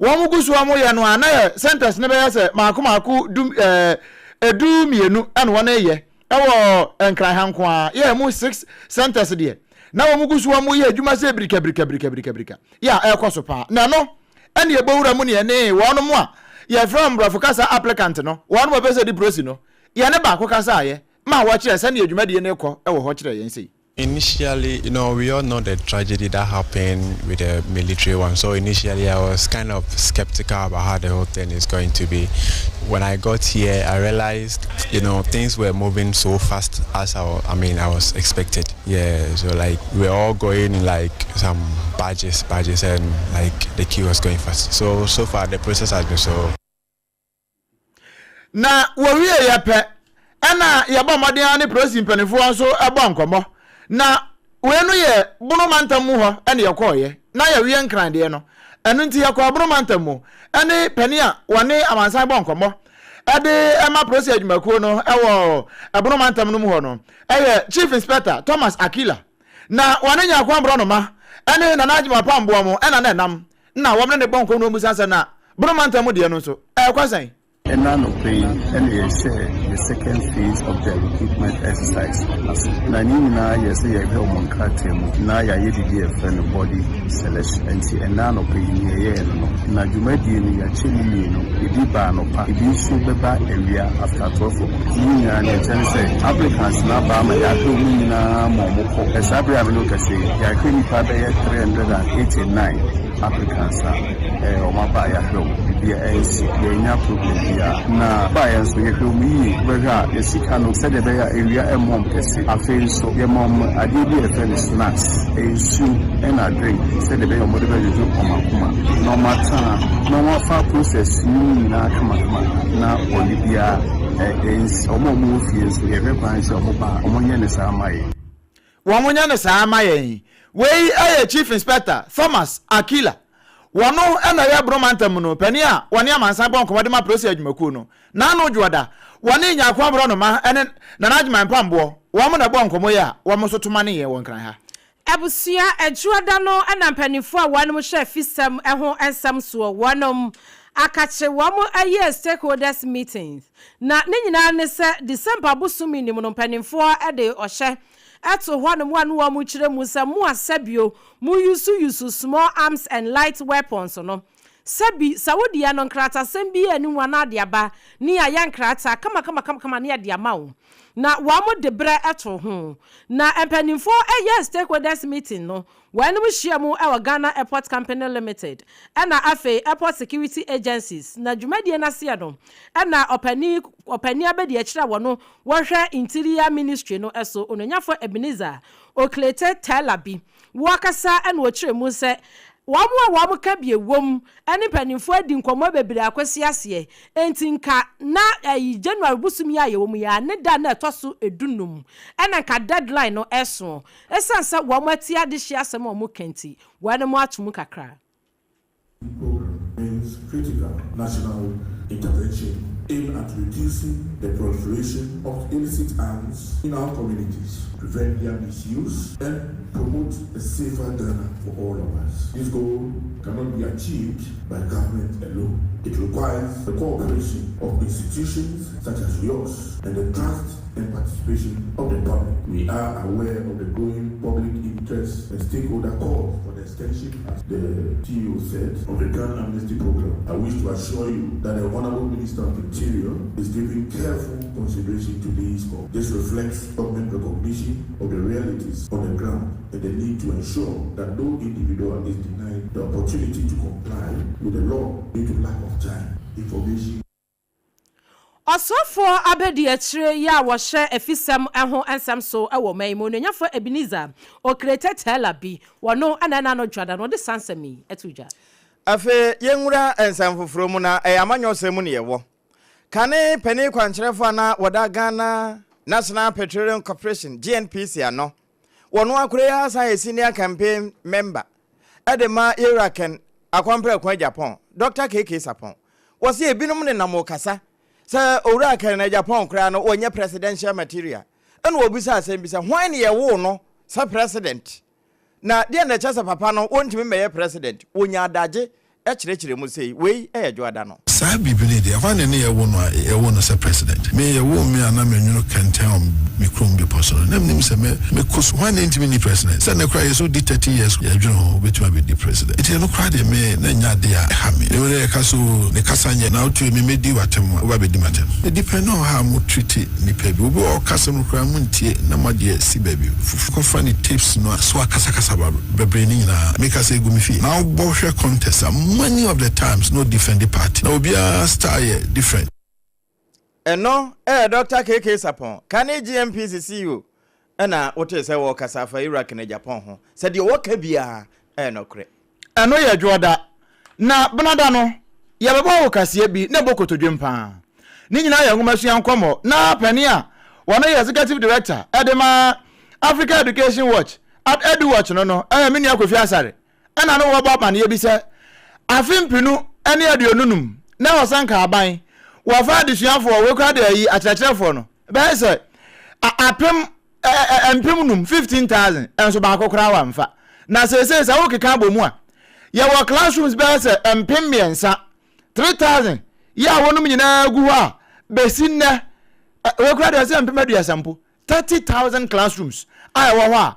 wɔn gu so wɔn yɛ no a na yɛ centers no bɛyɛ sɛ maako maako du ɛɛ 12 ɛna wɔn reyɛ ɛwɔ Nkran ha nko ara yɛ ɛmu six centers deɛ na wɔn gu so wɔn yɛ adwuma sɛ birika birika birika birika birika yɛ a ɛrekɔ so paa na ɛno ɛne ɛbɔ wura mu ne ɛne wɔn mo a yɛfrɛ wɔn borɔfo kasa applicant no wɔn mo pɛ sɛ di prosi no yɛne baako kasa ayɛ ma wɔkyerɛ sɛnea dwumadie no rekɔ wɔ hɔ kyerɛ yɛn sei. Initially, you know, we all know the tragedy that happened with the military one. So initially, I was kind of skeptical about how the whole thing is going to be. When I got here, I realized, you know, things were moving so fast as I, I mean, I was expected. Yeah, so like we we're all going in like some badges, badges, and like the queue was going fast. So so far, the process has been so Na wɔwieeɛ pɛ, ɛna yɛbɔ mmɔden ara ne polisi mpanimfoɔ nso bɔ nkɔmmɔ. Na wei no yɛ Bono mantam mu hɔ ɛna yɛkɔɔeɛ. Na yɛweɛ Nkran deɛ no. Ɛno nti yɛkɔɔ Bono mantam mu ɛne panin a wɔne amansan bɔ nkɔmmɔ ɛde ma polisi adwumakuo no ɛwɔ Bono mantam no mu hɔ no ɛyɛ Chief Inspector Thomas Akila. Na wɔne Nyarko Aborɔnoma ne Nana Agyemang Apamboa mo na na ɛnam na wɔn ne no bɔ nkɔm na wɔmmisa sɛ na Bono mantam mu deɛ no nso ɛrekɔ sɛn? Ɛnnɛ anɔpa yi na yɛhyɛɛ the second phase of the recruitment exercise ase. Na ne nyinaa yɛ sɛ yɛhwɛ wɔn nkrataa mu na yɛayɛ biribi a yɛfrɛ no body selection. Nti ɛnnɛ anɔpa yi nea yɛyɛɛ no no. Na dwumadie no yɛakyɛ mu mmienu, ebi ba anɔpa, ebi nso bɛba awia after 12 o'clock. Ne nyinaa nea ɛkyerɛ ne sɛ applicants no aba ama yɛahwɛ wɔn nyinaa ma wɔkɔ. Saa bere a me ne wo kasa yi, yɛahwɛ nnipa bɛyɛ 389 applicants a wɔn aba a yɛahwɛ wɔn, biribiara ansi, yɛannya problem biara. Na baeɛ nso, yɛhwɛ wɔn yie, wobɛhwɛ a yɛn sika no sɛdeɛ ɛbɛyɛ a awia mmɔ wɔn kɛse. Afei nso, yɛma wɔn adeɛ bi a yɛfrɛ no snacks, ɛyɛ nsuo ɛna drink sɛdeɛ ɛbɛyɛ a wɔde bɛdwodwo wɔn akoma na wɔatena na wɔafa process no mu nyinaa kamakama na bɔne biara ansi. Wɔn a wɔwɔ fie nso, yɛhwɛ kwan sɛ wɔba a, wɔnyɛ no saa mma yɛn. Wɔnyɛ no saa mma yɛn. Wei yɛ Chief Inspector Thomas Akila. Wɔno na ɛyɛ Borno mantam no panin a wɔne amansan bɔ nkɔmmɔ de ma Polisi adwumakuo no. N'ano Dwoɔda, wɔne Nyarko Aborɔnoma ne Nana Agyeman Mpamboɔ, wɔn na ɛbɔɔ nkɔmmɔ yi a wɔn nso to maneeɛ wɔ Nkran ha. Abusua Adwuada no na mpaninfoɔ a wɔnom hwɛ afisɛm ho nsɛm soɔ wɔnom akakye wɔn yɛɛ stakeholders meetings na ne nyinaa ne sɛ December bosome no mu no mpaninfoɔ de ɔhyɛ to hɔ nom a ne wɔn kyerɛ mu sɛ mo a sɛbio mo use use small arms and light weapons no sɛbi sɛ wo deɛ no nkratasɛm biara nni ho anaa de aba ne yɛayɛ nkrataa kama kama kama kama ne yɛde ama wo na wɔn de berɛ too ho na mpaninfoɔ yɛɛ stakeholders meeting no wɔnom hyia mu wɔ Ghana Airport Company Limited ɛna afei Airport Security Agencies na dwumadie no aseɛ no ɛna ɔpanin ɔpanin abadiakyire a wɔno wɔhwɛ Interior Ministry no so Onuonyafoɔ Ebenezer Oklete Terlabi wɔkasa ɛna ɔkyerɛ mu sɛ wɔn a wɔn ka bie wom ne mpanimfoɔ adi nkɔmmɔ bebree akɔsi aseɛ enti nka na ɛyi January bosome yi a yɛwɔ mu yi ara ne da a na ɛtɔ so dunum ɛna nka deadline no ɛsoɔ ɛsiane sɛ wɔn atie adehyeɛ asɛm a wɔka nti wɔn ato mu kakra. Program means critical national intervention aimed at reducing the proliferation of illicit arms in our communities, prevent their misuse, and promote a safer Ghana for all of us. This goal cannot be achieved by government alone. It requires the cooperation of institutions such as yours and the trust and participation of the public. We are aware of the growing public interest and stakeholder calls for the extension, as the CEO said, of the Gun Amnesty Program. I wish to assure you that the Honorable Minister of Interior is giving careful consideration to these calls. This reflects government recognition of the realities on the ground and the need to ensure that no individual is denied the opportunity to comply with the law due to lack of time, information. Ɔsɔfoɔ abadiakyire yi a wɔhyɛ afisɛm ho nsɛm so wɔ ɔman yi mu, Onuonyafoɔ Ebenezer Okrete Terlabi, wɔno na ɛna ano dwada na ɔde saa nsɛm yi too dwa. Afei yɛnwura nsɛm foforɔ mu na ɛyɛ amanyɔsɛm mu na yɛwɔ. Kane panin kwankyerɛfoɔ a na wɔda Ghana National Petroleum Corporation, GNPC, ano, wɔno akora yi ara san yɛ senior campaign member de ma Yɛwura Ken Akɔmprɛko Agyapong, Dɔkta KK Sarpong. Wɔse ebinom nenam rekasa sɛ Owura Ken Agyapong koraa no ɔnyɛ presidential material. Ɛna wɔbisa asɛm bi sɛ hwan ne yɛwoo no sɛ president? Na deɛn na ɛkyerɛ sɛ papa no wɔntumi mmɛyɛ president? Wɔnya adagye kyerɛkyerɛ mu sei. Wei yɛ Dwoada no. Saa biribi no deɛ, hwan ne ne yɛwo no a yɛwo no sɛ president? Me yɛwoo me a na menwono kɛntɛn wɔ me kurom bepɔ so no, na menim sɛ mɛ mɛkɔ su. Hwan na ɛntumi nni president? Sɛ nnɛ koraa yɛsɛ wodi 30 years yɛdwene ho wobɛtumi abɛdi president. Nti ɛno koraa deɛ me na ɛnyɛ adeɛ a ɛha me. Wei deɛ yɛka sɛ oo ne kasa nyɛ na wotue me mɛdi w'atɛm a woba bɛdi m'atɛm. It depend on how mo treat nipa bi. Obi wɔ hɔ ɔka asɛm no koraa montie na moagye asi baabi fufu kɔfa ne tapes no a so akasakasa ba bebree ne nyinaa meka sɛ egu me fie na wobɔ hwɛ contest a many of the times na ɔdefend party na obiara style yɛ different. Ɛno yɛ Dɔkta KK Sarpong, kane GNPC CEO na wotee sɛ wɔrekasa afa Iraq ne Japan ho sɛ deɛ wɔka biara yɛ nɔkorɛ. Ɛno yɛ Dwoɔda. Na Benada no, yɛbɛbɔ wo kaseɛ bi na ɛbɔ kotodwem paa. Ne nyinaa yɛ nwomasua nkɔmmɔ. Na panin a ɔno yɛ Executive Director de ma Africa Education Watch, Ad EduWatch no no yɛ me nua Kofi Asare. Ɛna no wɔbɔ amaneɛ bi sɛ afe mpenu ne aduonunum na ɛwɔ sɛ nka aban wɔfa adesuafoɔ, wei koraa de ayi akyerɛkyerɛfoɔ no bɛyɛ sɛ apem. Ɛ, ɛ, mpemnum, 15,000, nso baako koraa wamfa. Na seesei sɛ wokeka abɔ mu a, yɛwɔ classrooms bɛyɛ sɛ 3000, 3,000, yɛ a wɔnom nyinaa gu hɔ a, bɛsi nnɛ, ɛ, wei koraa deɛ ɔsɛ 30,000 mpo, 30,000 classrooms a ɛwɔ hɔ a,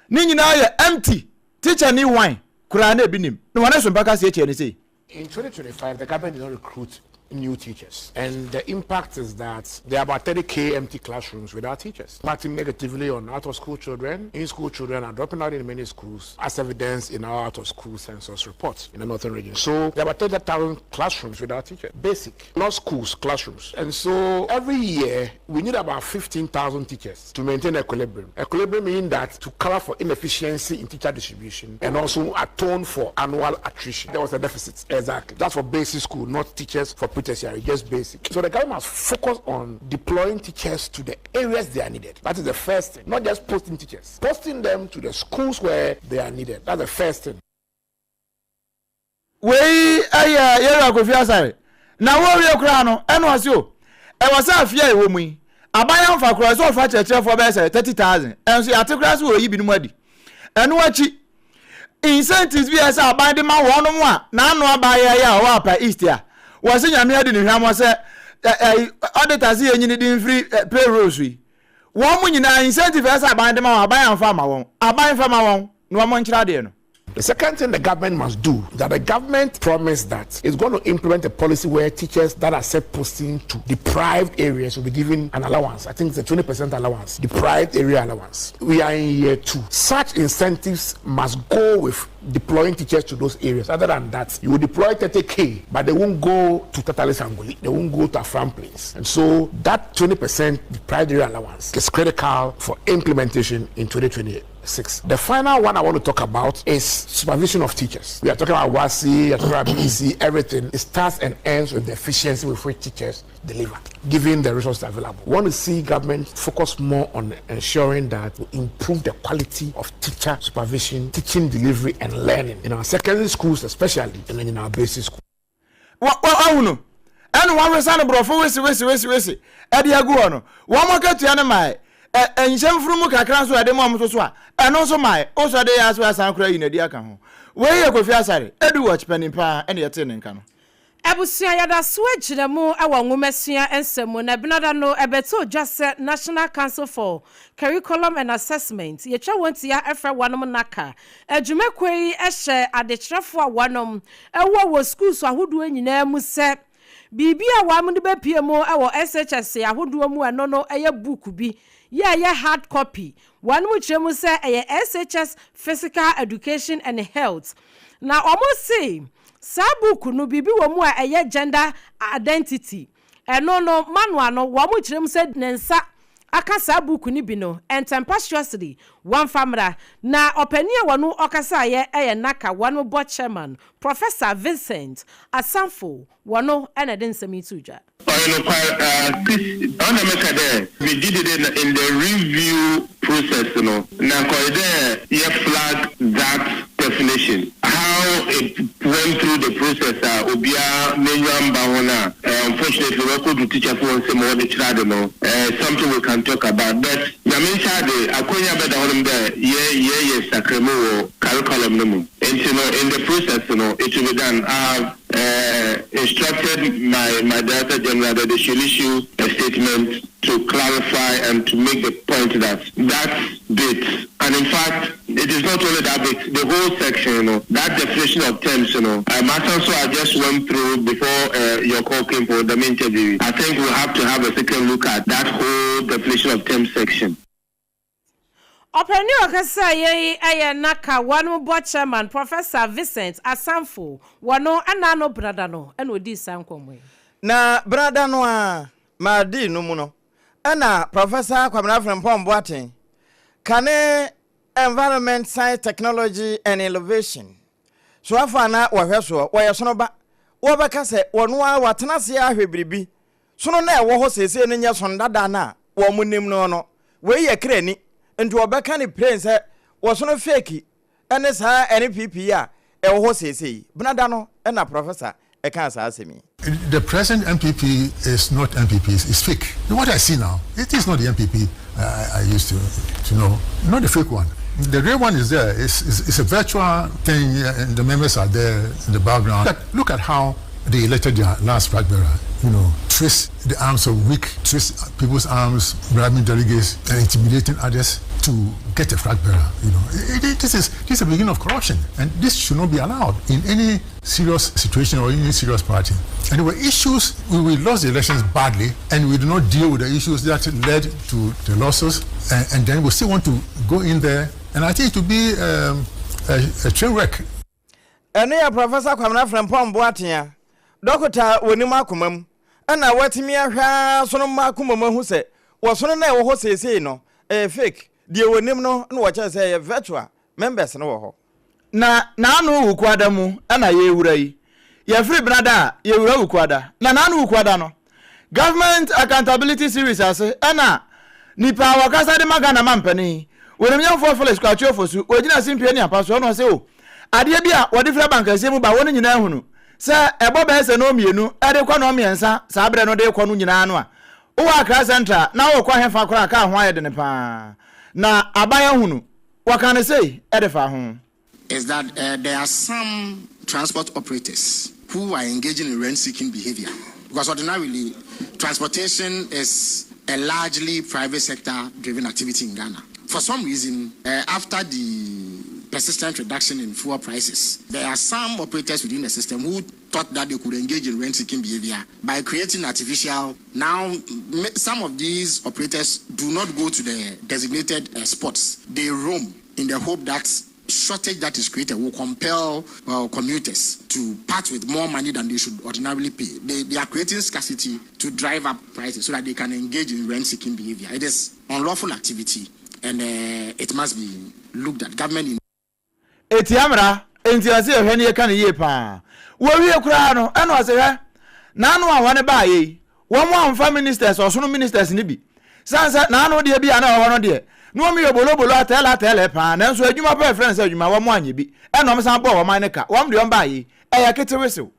ne nyinaa yɛ empty, teacher ni hwan koraa na ebi nim, na wɔne so mpaka sie kyɛɛ ne sei. In 2025, the government did not recruit new teachers. And the impact is that there are about 30K empty classrooms without teachers, impacting negatively on out-of-school children. In-school children are dropping out in many schools, as evidenced in our out-of-school census report in the northern region. So there are about 30,000 classrooms without teachers, basic, not schools, classrooms. And so every year, we need about 15,000 teachers to maintain equilibrium. Equilibrium meaning that to cover for inefficiency in teacher distribution and also atone for annual attrition. There was a deficit, exactly. That's for basic school, not teachers for pre-tertiary, just basic. So the government must focus on deploying teachers to the areas they are needed. That is the first thing, not just posting teachers. Posting them to the schools where they are needed. That's the first thing. Wei yɛ Yɛwura Kofi Asare. Na wɔrewie koraa no, ɛna ɔse o, ɛwɔ sɛ afe a ɛwɔ mu yi, aban amfa koraa sɛ ɔfa kyerɛkyerɛfoɔ bɛyɛ sɛ 30,000, ɛnso yɛate koraa sɛ wɔreyi binom adi. Ɛno akyi, incentives bi a ɛsɛ aban de ma wɔnom a n'ano aba ayɛyɛ a ɔwɔ Apa East a, wɔse Nyame adi ne hwammɔ sɛ auditor se yɛnyini de mfiri payroll so yi. Wɔn mo nyinaa incentive a ɛsɛ aban de ma wɔn, aban amfa ama wɔn. Aban fa ma wɔn na wɔn nkyerɛ adeɛ no. The second thing the government must do is that the government promised that it's going to implement a policy where teachers that accept posting to deprived areas will be given an allowance. I think it's a 20% allowance, deprived area allowance. We are in year two. Such incentives must go with deploying teachers to those areas. Other than that, you will deploy 30K, but they won't go to Tatale Sanguli. They won't go to Afram Plains. And so that 20% deprived area allowance is critical for implementation in 2028. 6. The final one I want to talk about is supervision of teachers. We are talking about WASSCE, we are talking about BEC, everything. It starts and ends with the efficiency with which teachers deliver, given the resources available. We want to see government focus more on ensuring that we improve the quality of teacher supervision, teaching delivery, and learning in our secondary schools, especially, and in our basic schools. Wahu no, ɛna wɔawesa no borɔfo wese wese wese wese ɛde agu hɔ no, wɔn akatua no mae. Ɛ nhyɛ mfunumu kakra nso a ɛde ma wɔn nso so a, ɛno nso mae. Wosɔ de yɛ ase asan koraa yi n'adi aka ho. Wei yɛ Kofi Asare, Edu Watch panin paa ɛna yɛtee ne nka no. Abusua yɛdaso agyina mu wɔ nwomasua nsɛm mu na Benada no ɛbɛtoo dwa sɛ National Council for Curriculum and Assessment yɛtwa wɔn tia frɛ wɔnom NACA adwumakuo yi hyɛ adekyerɛfoɔ a wɔnom wɔ wɔ schools ahodoɔ nyinaa mu sɛ biribi a wɔnom de bɛpue mu wɔ SHS ahodoɔ mu ɛno no yɛ book bi yɛ a ɛyɛ hard copy wɔnom kyerɛ mu sɛ ɛyɛ SHS Physical Education and Health na wɔn se saa book no biribi wɔ mu a ɛyɛ gender identity Ɛno no, manual no, wɔkyerɛ mu sɛ ne nsa aka saa buuku no bi no, ntɛmpa wɔmfa mmra. Na ɔpanin a wɔno ɔkasaeɛ yɛ NACA wɔn board chairman, Professor Vincent Asanfo, wɔno na ɛde nsɛm yi too dwa. Ɔyɛ nokwar, Chris, ɔno na meka dɛ megye di dɛ in the review process no, na nka ɔyɛ dɛ yɛ flag that definition, how it went through the process a obiara n'enyiwa ammba ho no a, unfortunately wɔkɔdu teacherfo hɔn nsamu a wɔdze kyerɛ adze no, something we can talk about. But Nyame nhyɛ adze, akwanya bɛda hɔnom dɛ yɛ yɛyɛ nsakramu wɔ curriculum no mu. Ntsi no, in the process no, it will be done. I have instructed my my Director General that they should issue a statement to clarify and to make the point that that bit, and in fact, it is not only that bit, the whole section, you know, that definition of terms, you know, so I just went through before your call came for the interview. I think we'll have to have a second look at that whole definition of terms section. Ɔpanin a ɔkasaeɛ yi yɛ NACA wɔn board chairman Professor Vincent Asanfo. Wɔno ɛna ano benada no na ɔdii saa nkɔmmɔ yi. Na benada no ara ma dii no mu no ɛna Professor Kwabena Frimpong Boateng kane Environment, Science, Technology and Innovation soafo a na wɔhwɛ soɔ, wɔyɛ sono ba, wɔbɛka sɛ wɔno ara watena ase ahwɛ biribi Sono no a ɛwɔ hɔ seesei no nyɛ sono dada no a wɔnim no no. Wei yɛ krani, nti wɔbɛka no plain sɛ wɔsono fake ne saa NPP yi a ɛwɔ hɔ seesei yi. Benada no na Professor kaa saa asɛm yi. The present NPP is not NPP, it's fake. What I see now, it is not the NPP. I, I used to, to know. Not the fake one. The real one is there. It's, it's, it's a virtual thing, and the members are there in the background. But look at how they elected their last flag bearer. You know, twist the arms of weak, twist people's arms, bribing delegates and intimidating others to get a flag bearer. You know, it, it, this is this is the beginning of corruption, and this should not be allowed in any serious situation or any serious party. Anyway, issues we, we lost the elections badly, and we do not deal with the issues that led to the losses, and, and then we still want to go in there, and I think it will be um, a, a train wreck. Ɛno yɛ Professor Kwamina Frimpong Boateng, dɔkota a onim akoma mu, ɛna watumi ahwɛ ara sono mma akoma mu ahu sɛ wɔsono no a ɛwɔ hɔ seesei no, ɛyɛ fake. Deɛ wɔnim no na wɔkyerɛ sɛ ɛyɛ virtual, members no wɔ hɔ. Na n'ano Wukuada mu na yɛrewura yi. Yɛfiri Benada a, yɛwura Wukuada. Na n'ano Wukuada no, Government Accountability Series ase na nipa a wɔkasa de ma Ghana mampanin, Onimnyamfoɔ Felix Kwakye Ofosu, ɔgyina simpie ne apa so na ɔse o, adeɛ bi a wɔde firi abankɛseɛ mu ba wɔn nyinaa hunu sɛ ɛbɔ bɛyɛ sɛ nnɔnmienu de kɔ nnɔnmiɛnsa saa berɛ no de rekɔ no nyinaa no a, wowɔ Accra Central na worekɔ hefa koraa a kaa ho ayɛ dene paa. Na aban ahunu. Wɔkaa no sei de faa ho. Is that uh, there are some transport operators who are engaging in rent-seeking behavior because ordinarily transportation is a largely private sector driven activity in Ghana. For some reason, uh, after the persistent reduction in fuel prices, there are some operators within the system who thought that they could engage in rent-seeking behavior by creating artificial. Now, some of these operators do not go to the designated uh, spots. They roam in the hope that shortage that is created will compel uh, commuters to part with more money than they should ordinarily pay. They, they are creating scarcity to drive up prices so that they can engage in rent-seeking behavior. It is unlawful activity and uh, it must be looked at. Government in Etia mmara, enti ɛsɛ yɛhwɛ na yɛka no yie paa. Wɔwie koraa no, ɛna ɔse hwɛ, n'ano a wɔne baayɛ yi, wɔn amfa ministers, ɔsono ministers no bi. Sane sɛ n'ano deɛ bi a na ɛwɔ hɔ no deɛ, na wɔn yɛ bolobolo atɛɛlɛ atɛɛlɛ paa, nanso adwuma pɛ yɛfrɛ no sɛ adwuma, wɔn anyɛ bi, ɛna wɔn san bɔɔ wɔn no ka, wɔn deɛ wɔn baayɛ yi, ɛyɛ ketewesew.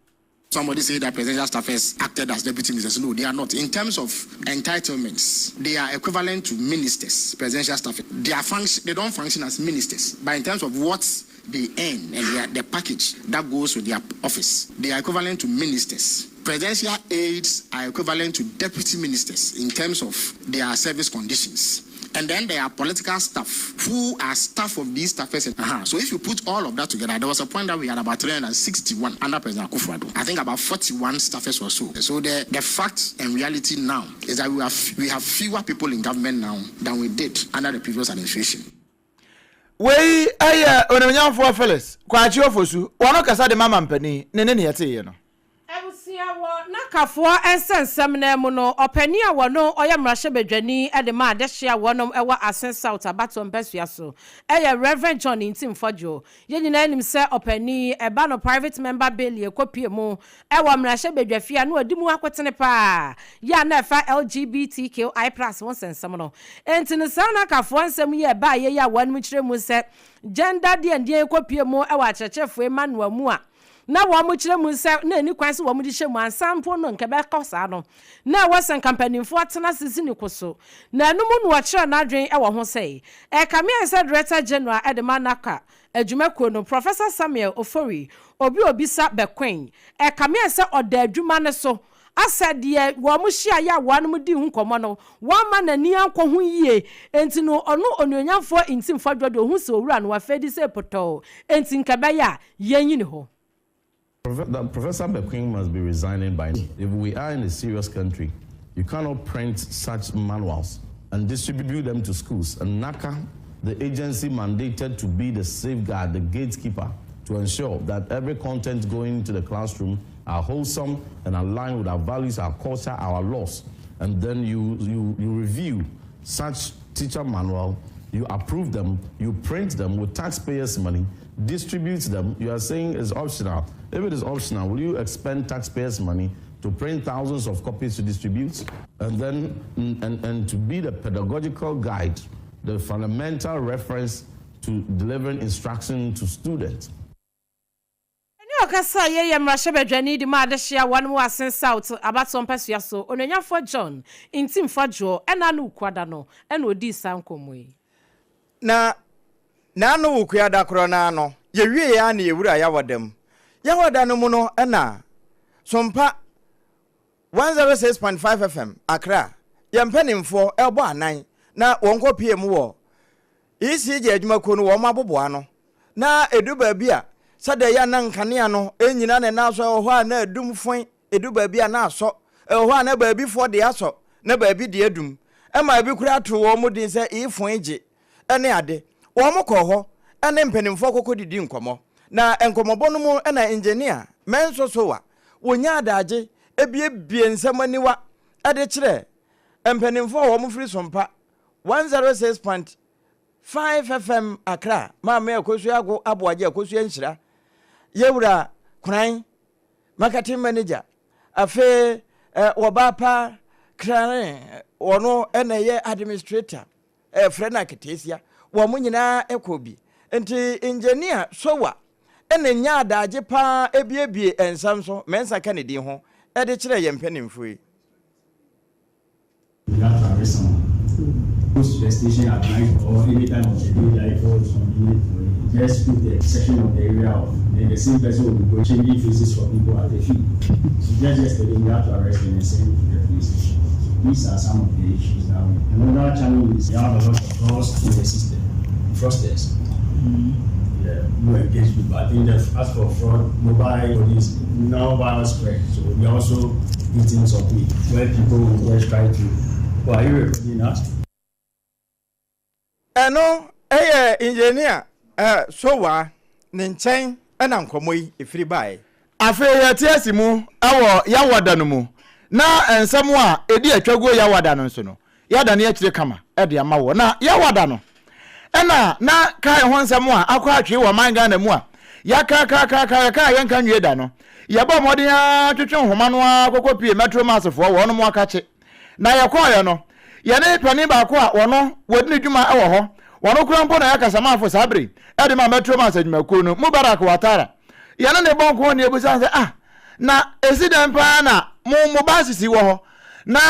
Somebody say that presidential staffers acted as deputy ministers. No, they are not. In terms of entitlements, they are equivalent to ministers, presidential staff. They, are function, they don't function as ministers, but in terms of what they earn and their, the package that goes with their office, they are equivalent to ministers. Presidential aides are equivalent to deputy ministers in terms of their service conditions. And then there are political staff who are staff of these staffers. Uh-huh. So if you put all of that together, there was a point that we had about 361 under President Akufo-Addo. I think about 41 staffers or so. So the, the fact and reality now is that we have, we have fewer people in government now than we did under the previous administration. Wei yɛ Onimuonyamfoɔ Phyllis Kwakye Ofosu, wɔn kasa de ma mampanin ne ne nea ɛteeɛ no. Abusua wɔ n'akafoɔ nsɛnsɛm no mu no, ɔpanin a wɔno ɔyɛ mmarahyɛbadwani de ma adehye a wɔnom wɔ Asen South abatoɔ mpasua so yɛ Rev. John Ntim Fodjo. Yɛn nyinaa nim sɛ ɔpanin yi, ɛba no private member bill ɛkɔpue mu wɔ mmarahyɛbadwafie a na ɔdi mu akotene paa yɛ a na ɛfa LGBTQI plus ho nsɛnsɛm no. Enti no saa n'akafoɔ nsɛm yi a ɛbaeɛ yi a wɔnom kyerɛ mu sɛ gender deɛndeɛn kɔpue mu wɔ akyerɛkyerɛfoɔ manual mu a na wɔkyerɛ mu sɛ na enni kwan sɛ wɔde hyɛ mu ansa mpo no nka ɛbɛkɔ saa no, na ɛwɔ sɛ nka mpanimfoɔ atena ase si ne ko so. Na ɛno mu na ɔkyerɛɛ n'adwene wɔ ho sɛ, ɛkame ayɛ sɛ Director General de ma NACA adwumakuo no, Professor Samuel Ofori Obi-Obisa Bekoe, ɛkame ayɛ sɛ ɔda adwuma no so asɛ deɛ wɔn hyiaeɛ a wɔnom dii ho nkɔmmɔ no, wamma n'ani ankɔ ho yie, enti no ɔno Onuonyamfoɔ Ntim Fadwo deɛ ɔhu sɛ owura no wafeedi sei pɔtɔɔ, enti nka ɛbɛyɛ a yɛnyi ne hɔ. Professor Bequin must be resigning by now. If we are in a serious country, you cannot print such manuals and distribute them to schools. And NACA, the agency mandated to be the safeguard, the gatekeeper, to ensure that every content going into the classroom are wholesome and aligned with our values, our culture, our laws. And then you, you, you review such teacher manual, you approve them, you print them with taxpayers' money, distribute them. You are saying it's optional. If it is optional, will you expend taxpayers' money to print thousands of copies to distribute? And then, and, and to be the pedagogical guide, the fundamental reference to delivering instruction to students. Ɛne ɔkasa yɛ yɛ mmarahyɛbadwani de ma adehye a wɔnom wɔ Asen South abatoɔ mpasua so, Onuonyafoɔ John Ntim Fadwoɔ ɛna ano Wukuada no ɛna ɔdii saa nkɔmmɔ yi. Na n'ano Wukuada korɔ no ara no, yɛwieeɛ ara na yɛwuraa Yawada mu. Yawada no mu no na Sompa 106.5 FM, Accra, yɛn mpanimfoɔ rebɔ anan na wɔkɔpuee mu wɔ ECG adwumakuo no wɔn aboboano. Na ɛdu baabi a, sɛdeɛ ɛyɛ a na nkanea no nnyina ne nan so, ɛwɔ hɔ a na adum foe, ɛdu baabi a na asɔ, ɛwɔ hɔ a na baabifoɔ deɛ asɔ, na baabi deɛ adum. Ɛma ebi koraa too wɔn din sɛ E-foe gye ne ade. Wɔn kɔɔ hɔ ne mpanimfoɔ kɔkɔdidii nkɔmmɔ. Na nkɔmmɔbɔ no mu na Engineer Menso Sowa wɔnya adagye biebie nsɛm aniwa de kyerɛ mpanimfoɔ a wɔfiri Sompa 106. 5 FM Accra, Maame Akosua Ago Aboagye Akosua Nhyira, Yɛwura Koran, Marketing Manager, afei wɔbaa pa Krane, wɔno na ɛyɛ Administrator, frɛ no Aketeesia, wɔn nyinaa kɔɔ bi. Nti Engineer Sowa na nyaa adagye paa ebiebie nsɛm so, Mensah ka ne din ho, de kyerɛɛ yɛn mpanimfoɔ yi. We have to arrest someone goes to the station at night or any time of the day that he feels convenient for him. Just put the section of the area off. Then the same person will be going changing faces for people at the fee. So just yesterday we had to arrest him and send him to the police station. So these are some of the issues that we. Another challenge is we have a lot of frauds in the system, fraudsters. Mm-hmm. Yeah, we engage people. I think that as for fraud, mobile is now widespread. So we also meetings of it where people will just try to. Well, are you recording us? Ɛno yɛ engineer eh, Sowah ne nkyɛn na nkɔmmɔ yi firi baeɛ. Afei yɛte ase mu wɔ Yawada no mu, na nsɛm a ɛdi atwaguo Yawada no nso no, yɛadane akyire kama de ama woɔ. Na Yawada no, ɛna na kae ho nsɛm a akɔ atwee wɔ ɔman Ghana mu a yɛakaakaakaaka yɛka a yɛnka nwie da no, yɛbɔɔ mmɔden ara twetwe nhoma no ara kɔkɔ pie Metro Mass foɔ wɔnom akakye. Na yɛkɔɔeɛ no, yɛne panin baako a wɔno wɔdi ne dwuma wɔ hɔ, wɔno koraa mpo na ɔyɛ kasamafo saa bere yi de ma Metro Mass adwumakuo no, Mubarak Watara. Yɛne no bɔ nkɔmmɔ na yɛbisa no sɛ, ah, na ɛsi dɛn paa na mo mo buses yi wɔ hɔ na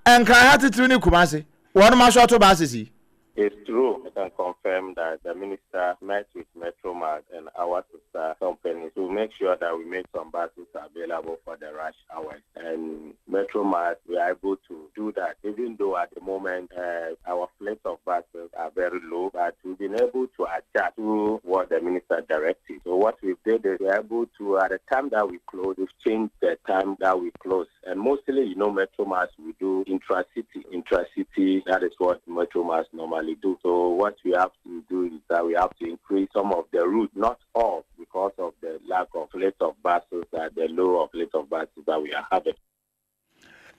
Nkran ha titiriw ne Kumasi wɔnom asɔɔto buses yi? It's true, I can confirm that the minister met with Metro Mass and our sister companies to make sure that we make some buses available for the rush hours. And Metro Mass, we are able to do that, even though at the moment uh, our fleet of buses are very low, but we've been able to adjust to what the minister directed. So what we did is we're able to, at the time that we close, we've changed the time that we close. And mostly, you know, Metro Mass, we do intra-city. Intra-city, that is what Metro Mass normally do. So what we have to do is that we have to increase some of the routes, not all, because of the lack of fleet of buses, that the low of fleet of buses that we are having.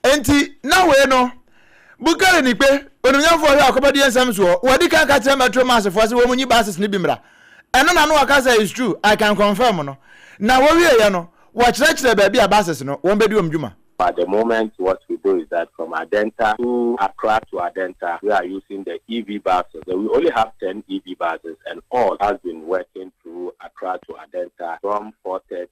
Enti na wei no, Bukari Nikpe, onimnyamfoɔ hwɛ akɔbɔdeɛ nsɛm soɔ, wadi kan ka kyerɛ Metro Mass foɔ sɛ wɔn nyi buses no bi mmra. Ɛno na no waka sɛ it's true, I can confirm no. Na wɔwieɛ no, wɔkyerɛkyerɛ baabi a buses no, wɔn bɛdi wɔn dwuma. At the moment, what we do is that from Adenta to Accra to Adenta, we are using the EV buses. We only have 10 EV buses, and all has been working through Accra to Adenta from 4.30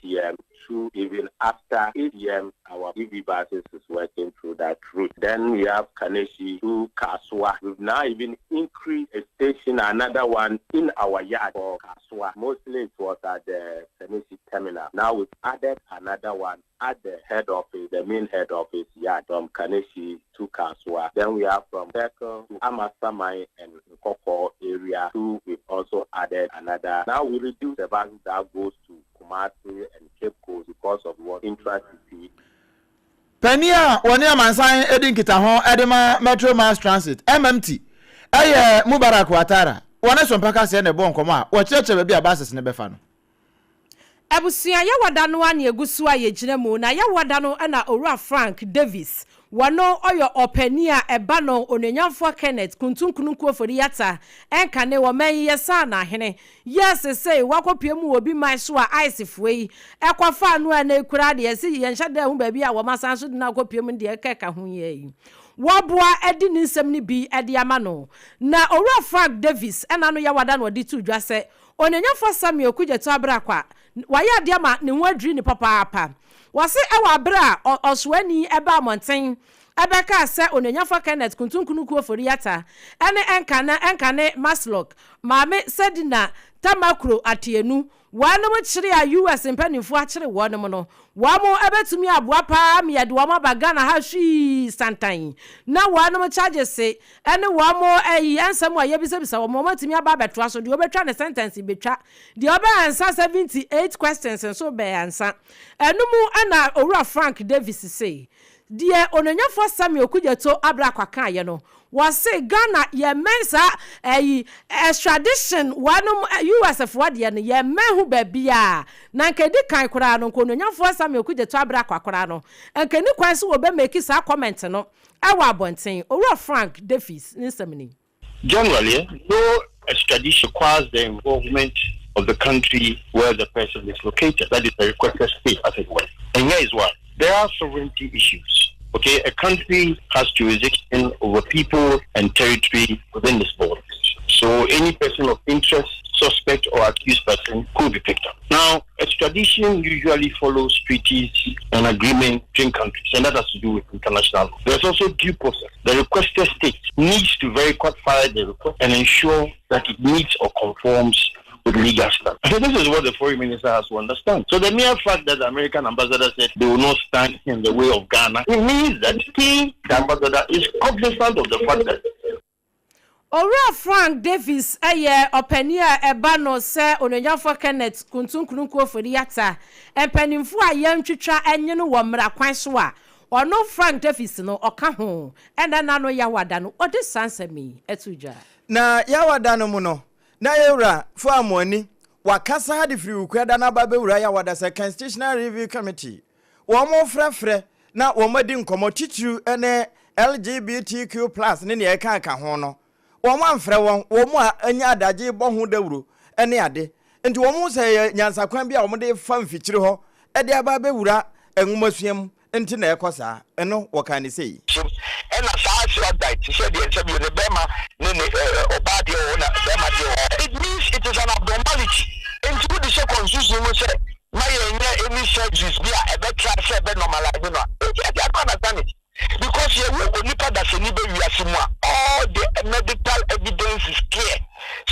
p.m. to even after 8 p.m. Our EV buses is working through that route. Then we have Kaneshie to Kasoa. We've now even increased a station, another one in our yard for Kasoa. Mostly it was at the Kaneshie terminal. Now we've added another one at the head office, the main head office yard from Kaneshie to Kasoa. Then we have from Circle to Amasamai and Nkawkaw area to we've also added another. Now we reduce the bus that goes to Kumasi and Cape Coast because of what intra-city. Panin a wɔne amansan di nkitaho de ma Metro Mass Transit, MMT, yɛ Mubarak Ouattara. Wɔne Sompa Kaseɛ na ɛbɔɔ nkɔmmɔ a wɔkyerɛkyerɛ baabi a buses no bɛfa no. Abusua Yawada no ara na yɛgu so a yɛgyina mu, na Yawada no na Owura Frank Davies. Wɔno ɔyɔ ɔpanin a ɛba no Onuonyamfoɔ Kenneth Kuntu Nkununku Ofori Atta ɛnkane wɔ man yi yɛsaa no ahene yɛ sesei wakɔpue mu wɔ obi man so a ice foɔ yi ɛkɔfaa no a ɛnɛ yi koraa deɛ yɛse yɛnhyɛ da nhu baabi a wɔn asan so de no akɔpue mu no deɛ ɛkeka ho yi yi wɔboa adi ne nsɛm no bi de ama no. Na Owura Frank Davies ɛna ano Yawada na ɔde too dwa sɛ Onuonyamfoɔ Samuel Okudzeto Abrah-Kwa wayɛ adeɛ ama ne ho adwiri no papaapa. Wɔse ɛwɔ abere a ɔsoani baa mmɔnten bɛkaa sɛ Onuonyamfoɔ Kenneth Kuntunkunuku Ofori-Atta ne Ɛnkane Ɛnkane Maslok maame Sedina Tamakuro Atienu wɔnom kyere a US mpaninfoɔ akyere wɔnom no, wɔn bɛtumi aboa paa ma yɛde wɔn aba Ghana ha hwii santan na wɔnom charges ne wɔn ayi nsɛm a yɛbisabisa wɔn, wɔn atumi aba abɛtoa so, deɛ ɔbɛtwa ne sentence bɛtwa, deɛ ɔbɛ ansa 78 questions nso bɛ ansa. Ɛno mu na Owura Frank Davis se, deɛ Onuonyafoɔ Samuel Okudzeto Ablakwa kaeɛ no, wɔse Ghana yɛmmɛn saa ɛyi extradition wɔnom US foɔ deɛ no yɛmmɛn ho baabiara, na nka ɛdi kan koraa no nka Onuonyafoɔ Samuel Okudzeto Ablakwa koraa no nka ɛni kwan sɛ wɔbɛ make saa comment no wɔ abɔnten. Owura Frank Davies ne nsɛm ni. Generally, no extradition requires the involvement of the country where the person is located. That is the requested state, as it were. And here is why. There are sovereignty issues. Okay, a country has jurisdiction over people and territory within its borders. So any person of interest, suspect or accused person could be picked up. Now, extradition usually follows treaties and agreements between countries, and that has to do with international law. There's also due process. The requested state needs to verify the request and ensure that it meets or conforms with legal standards. So this is what the foreign minister has to understand. So the mere fact that the American ambassador said they will not stand in the way of Ghana, it means that he, the ambassador, is cognizant of the fact that Owura Frank Davies yɛ ɔpanin a ɛba no sɛ Onuonyamfoɔ Kenneth Kuntu Nkrunku Ofori-Atta mpanimfoɔ a yɛntwitwa nye no wɔ mmara kwan so a ɔno Frank Davies no ɔka ho na na ano Yawada no ɔde saa nsɛm yi too dwa. Na Yawada no mu no, na yɛn wura Fuamuani wakasa de firi Wukuada no aba abɛwura Yawada sɛ Constitutional Review Committee Wɔrefrɛfrɛ na wɔadi nkɔmmɔ titiriw ne LGBTQ plus ne nea ɛkeka ho no, wɔamfrɛ wɔn, wɔn a anya adagye bɔ ho dawuro ne ade. Nti wɔhu sɛ ɛyɛ nyansakwan bi a wɔde refa mfikyiri hɔ de aba abɛwura nwomasua mu nti na ɛrekɔ saa. Ɛno, wɔkaa no sei. So ɛna saa suicide te sɛ deɛ sɛbi ne bɛɛma ne ne ɔbaa deɛ wɔ hɔ na bɛɛma deɛ wɔ hɔ. It means it is an abnormality. Nti wode hyɛ constitution mu sɛ ma yɛnyɛ any surgeries bi a ɛbɛ try sɛ ɛbɛ normalise no a, nti I don't understand it because yɛwo onipa dasani bɛ wiase mu a all the medical evidence is clear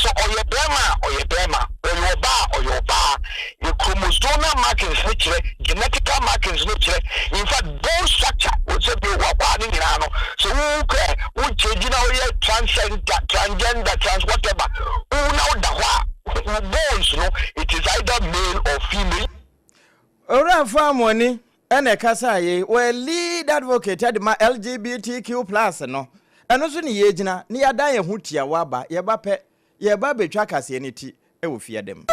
sɛ ɔyɛ bɛɛma a ɔyɛ bɛɛma, ɔyɛ ɔbaa a ɔyɛ ɔbaa, yɛ chromosomal markings no kyerɛ, genetical markings no kyerɛ, in fact bone structure wo sɛ bi wakwaa no nyinaa no sɛ wowu kɛ wo change na woyɛ transcender, transgender, trans whatever wowu na woda hɔ a Wo bones no it is either male or female. Owura Famuani na ɛkasaa yei, ɔyɛ lead advocate de ma LGBTQ plus no, ɛno so ne yɛgyina na yɛadan yɛn ho tiawa aba, yɛba pɛ, yɛreba abɛtwa kaseɛ no ti wɔ fiada mu.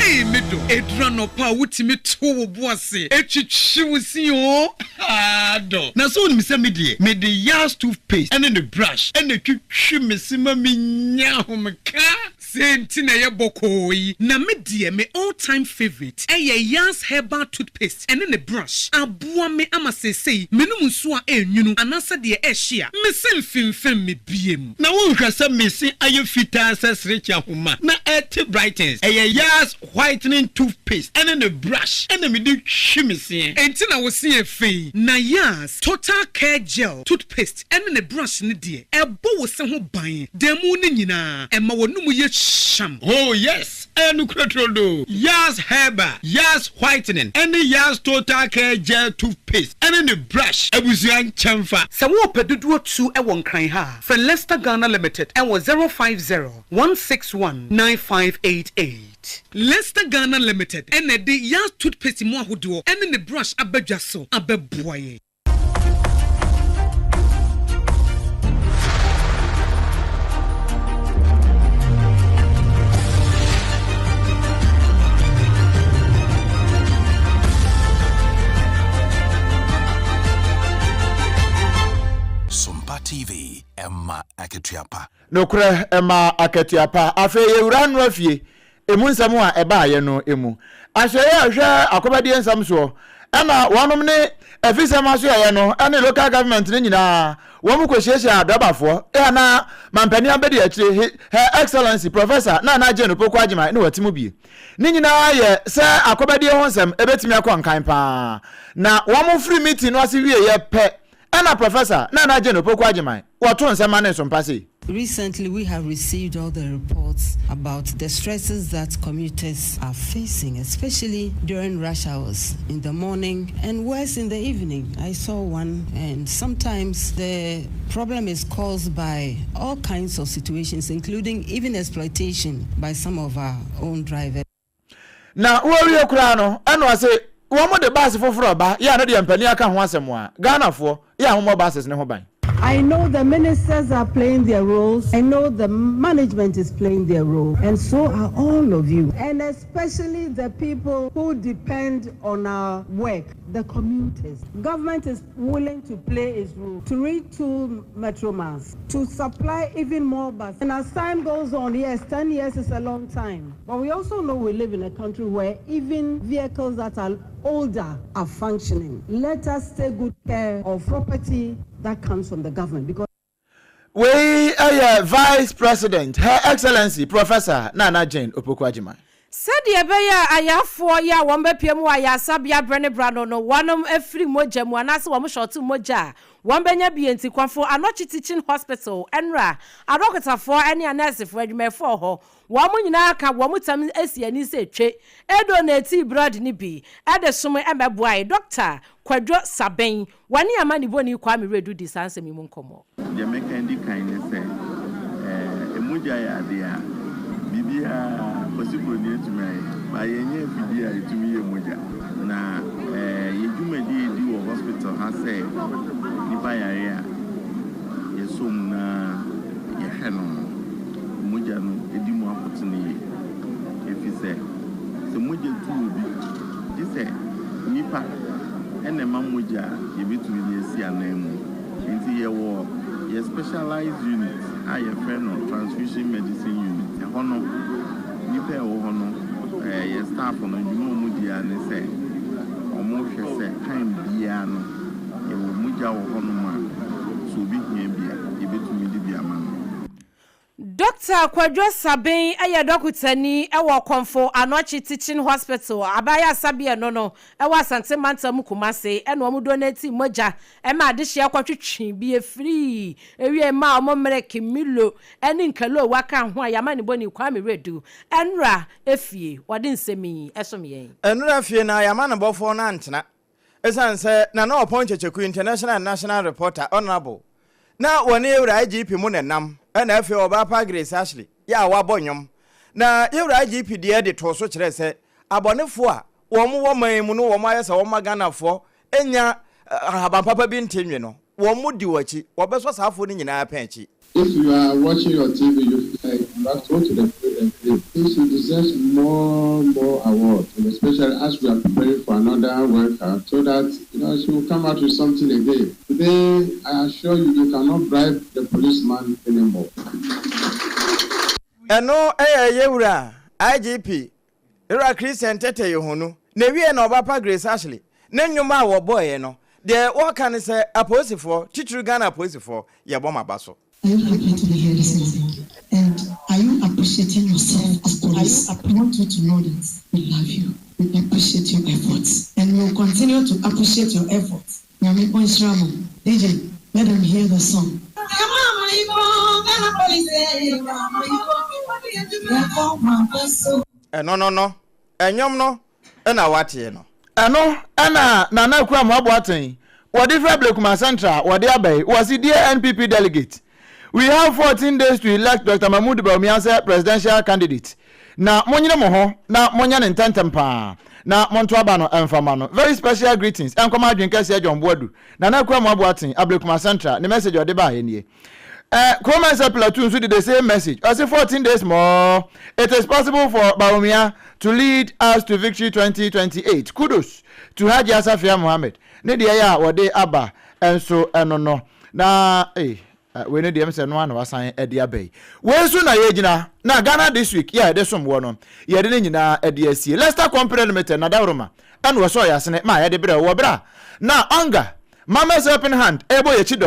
Ei me dɔ, ɛduru anɔpa a wotumi to wo bo ase twitwi wo se oo, haa dɔ. Na sɛ wonim sɛ me deɛ, mede Yaz toothpaste ne ne brush na ɛtwitwi me se ma menya ahomeka. Sei nti na ɛyɛ bɔkɔɔ yi. Na me deɛ me all time favourite ɛyɛ Yaz herbal toothpaste ɛne ne brush. Aboa me ama seesei menom nsuo a ɛnwunu anaasɛ deɛ ɛhye a, me se mfemfem me biem. Na wonhwɛ sɛ me se ayɛ fitaa sɛ serekye ahoma na ɛte brightens. Ɛyɛ Yaz whitening toothpaste ɛne ne brush ɛna mede twi me seɛ. Enti na wo se yɛ fɛ yi. Na Yaz total care gel toothpaste ɛne ne brush no deɛ, ɛbɔ wo se ho ban da mu no nyinaa, ɛma w'anomu yɛ hyeam. Oh yes, ɛyɛ nokorɛ turodoo. Yaz Herbal, Yaz Whitening ɛne Yaz Total Care Gel Toothpaste ɛne ne brush abusua nkyɛnfa. Sɛ worepɛ dodoɔ tu wɔ Nkran ha a, frɛ Lester Ghana Limited wɔ 050 161 9588. Lester Ghana Limited na ɛde Yaz Toothpaste mu ahodoɔ ne ne brush aba dwa so abɛboa yɛn. akatua pa. Nokorɛ, ɛma akatua pa. Afei yɛwura Noa fie, emu nsɛm a ɛbaeɛ no mu. Asoɛeɛ a ɛhwɛ akɔbɛdeɛ nsɛm soɔ, ɛna wɔnom ne Afisɛm asoɛeɛ no ne local government no nyinaa wɔn kɔhyiahyiaa adrɔbafoɔ a na mampanin abɛdi akyire, He, Her Excellency Professor Nana Jane Opoku Agyemang ne wɔte mu bie. Ne nyinaa yɛ sɛ akɔbɛdeɛ ho nsɛm ɛbɛtumi akɔ nkan pa ara. Na wɔn firi meeting no ase wieeɛ pɛ ɛna Professor Nana Jane Opoku Agyemang wɔto nsɛm ma ne nsompa sei. Recently, we have received all the reports about the stresses that commuters are facing, especially during rush hours in the morning and worse in the evening. I saw one, and sometimes the problem is caused by all kinds of situations, including even exploitation by some of our own drivers. Na wɔawie koraa no, ɛna ɔse wɔn de bus foforɔ ba, yɛ a no deɛ mpanin aka ho asɛm a, Ghanafoɔ, yɛ a mommɔ buses no ho ban. I know the ministers are playing their roles, I know the management is playing their role, and so are all of you, and especially the people who depend on our work, the commuters. Government is willing to play its role to retool Metro Mass, to supply even more buses. And as time goes on, yes, 10 years is a long time. But we also know we live in a country where even vehicles that are older are functioning. Let us take good care of property that comes from the government because. Wei yɛ Vice President, Her Excellency Professor Nana Jane Opoku-Agyemang. Sɛdeɛ ɛbɛyɛ a ayarefoɔ yi a wɔbɛpue mu wɔ ayaresabea berɛ ne berɛ ano no wɔnom afiri mogya mu anaasɛ wɔn shɔɔto mogya a wɔbɛnya bi enti Komfo Anokye Teaching Hospital nnora adɔkotafoɔ ne anɛɛsefoɔ adwumayɛfoɔ wɔ hɔ Wɔn nyinaa ka wɔn tam si ani sɛ twe. Edo na etii brɛd no bi de som mmɛboae. Dɔkta Kwadwo Saben, wɔne amanibɔni Kwame Wiredu dii saa nsɛm yi mu nkɔmmɔ. Deɛ mɛka adi kan ne sɛ, mogya yɛ adeɛ a biribiara Kwasi Broni atumi ayɛ, but yɛnyɛ afidie a ɛtumi yɛ mogya. Na yɛn dwumadie a yɛdi wɔ hospital ha sɛ nipa yare a, yɛsɔ mu na yɛhwɛ no no, mogya no di mu akotene yie. Efisɛ sɛ mogya tu obi, gye sɛ nnipa na ɛma mogya a yɛbɛtumi de asi ananmu. Enti yɛwɔ yɛn specialized unit a yɛfrɛ no Transfusion Medicine Unit. Ɛhɔ no, nnipa a ɛwɔ hɔ no, yɛn staff no, dwuma a wɔdi ara ne sɛ wɔhwɛ sɛ time biara no, yɛwɔ mogya wɔ hɔnom a, sɛ obi hia bi a, yɛbɛtumi de bi ama no. Dɔkta Kwadwo Sabin yɛ dɔkotani wɔ Komfo Anokye Teaching Hospital, Abaayɛ Asabiano no wɔ Asante Mantam mu Kumase na wɔn donate mogya ma adehyeɛ kɔtwetwe bi firii ewiei maa wɔn mmereke, Milo ne Nkalowa ka ho a Yamanibɔni Kwame Wiredu nnora fie wɔde nsɛm yi som yɛn. Nnora fie na Yamanibɔfoɔ no antena Esiane sɛ na na Ɔpɔn Kyekyeku International and National Reporter, Honourable, na wɔne Yewura IGP mu na ɛnam, ɛna afei Ɔbaapa Grace Ashley yɛ a wabɔ nnwom. Na Yewura IGP deɛ de too so kyerɛɛ sɛ abɔnefoɔ a wɔn wɔ man yi mu no wɔn ayɛ sɛ wɔn ma Ghanafoɔ nnya ahaban papa bi nte nwe no, wɔn di wɔn akyi, wɔbɛsɔ saa afoɔ no nyinaa pɛn akyi. If you are watching your TV, you feel like you have to go to the president. She deserves more, more awards, and especially as we are preparing for another World Cup, so that you know she will come out with something again. Today, I assure you, you cannot bribe the policeman anymore. Ɛno yɛ yɛwura IGP Ewura Christian Tetteh Yohuno na ewiei na ɔba pa Grace Ashley ne nnwom a wɔbɔeɛ no, deɛ wɔka ne sɛ apolisifoɔ, titiriw Ghana apolisifoɔ, yɛbɔ mo aba so. Are you happy to be here this morning? And are you appreciating yourself as police? I want you to know that we love you, we appreciate your efforts, and we will continue to appreciate your efforts. Nyame ɔnhyira mo. DJ, let them hear the song. Ɛno no no, ɛnwom no na woateɛ no. Ɛno na Nana Akua Amoah Boateng wɔde frɛ Blekuma Central wɔde aba yi, wɔse Dear NPP delegate, we have 14 days to elect Doctor Mahmood Bawumia sɛ presidential candidate na monyere mo ho na monyɛ no ntɛntɛm paa na monto aba no mfa ma no. Very special greetings ɛnkɔma Adwen Kɛseɛ John Boadu, Nana Akua Amoah Boateng, Ablekuma Central, ne message a ɔde baeɛ nie. Eh, Kromansa Plateau nso de the same message. Ɔse 14 days more, it is possible for Bawumia to lead us to victory 2028. Kudos to Hajia Safia Mohammed. Ne deɛ yɛ a wɔde aba nso ɛno no. Na, eh, Wei no deɛ mesɛ no ara na wasan de aba yi. Wei nso na yɛgyina na Ghana This Week yɛ a yɛde som woɔ no, yɛde ne nyinaa de asie. Leicester Company Limited na Dawuroma ɛna wɔsɔɔ yɛn asene ma yɛde brɛɛ wo wɔ berɛ a na UNGA, Mama's Helping Hand, ɛrebɔ yɛn akyi dɔm.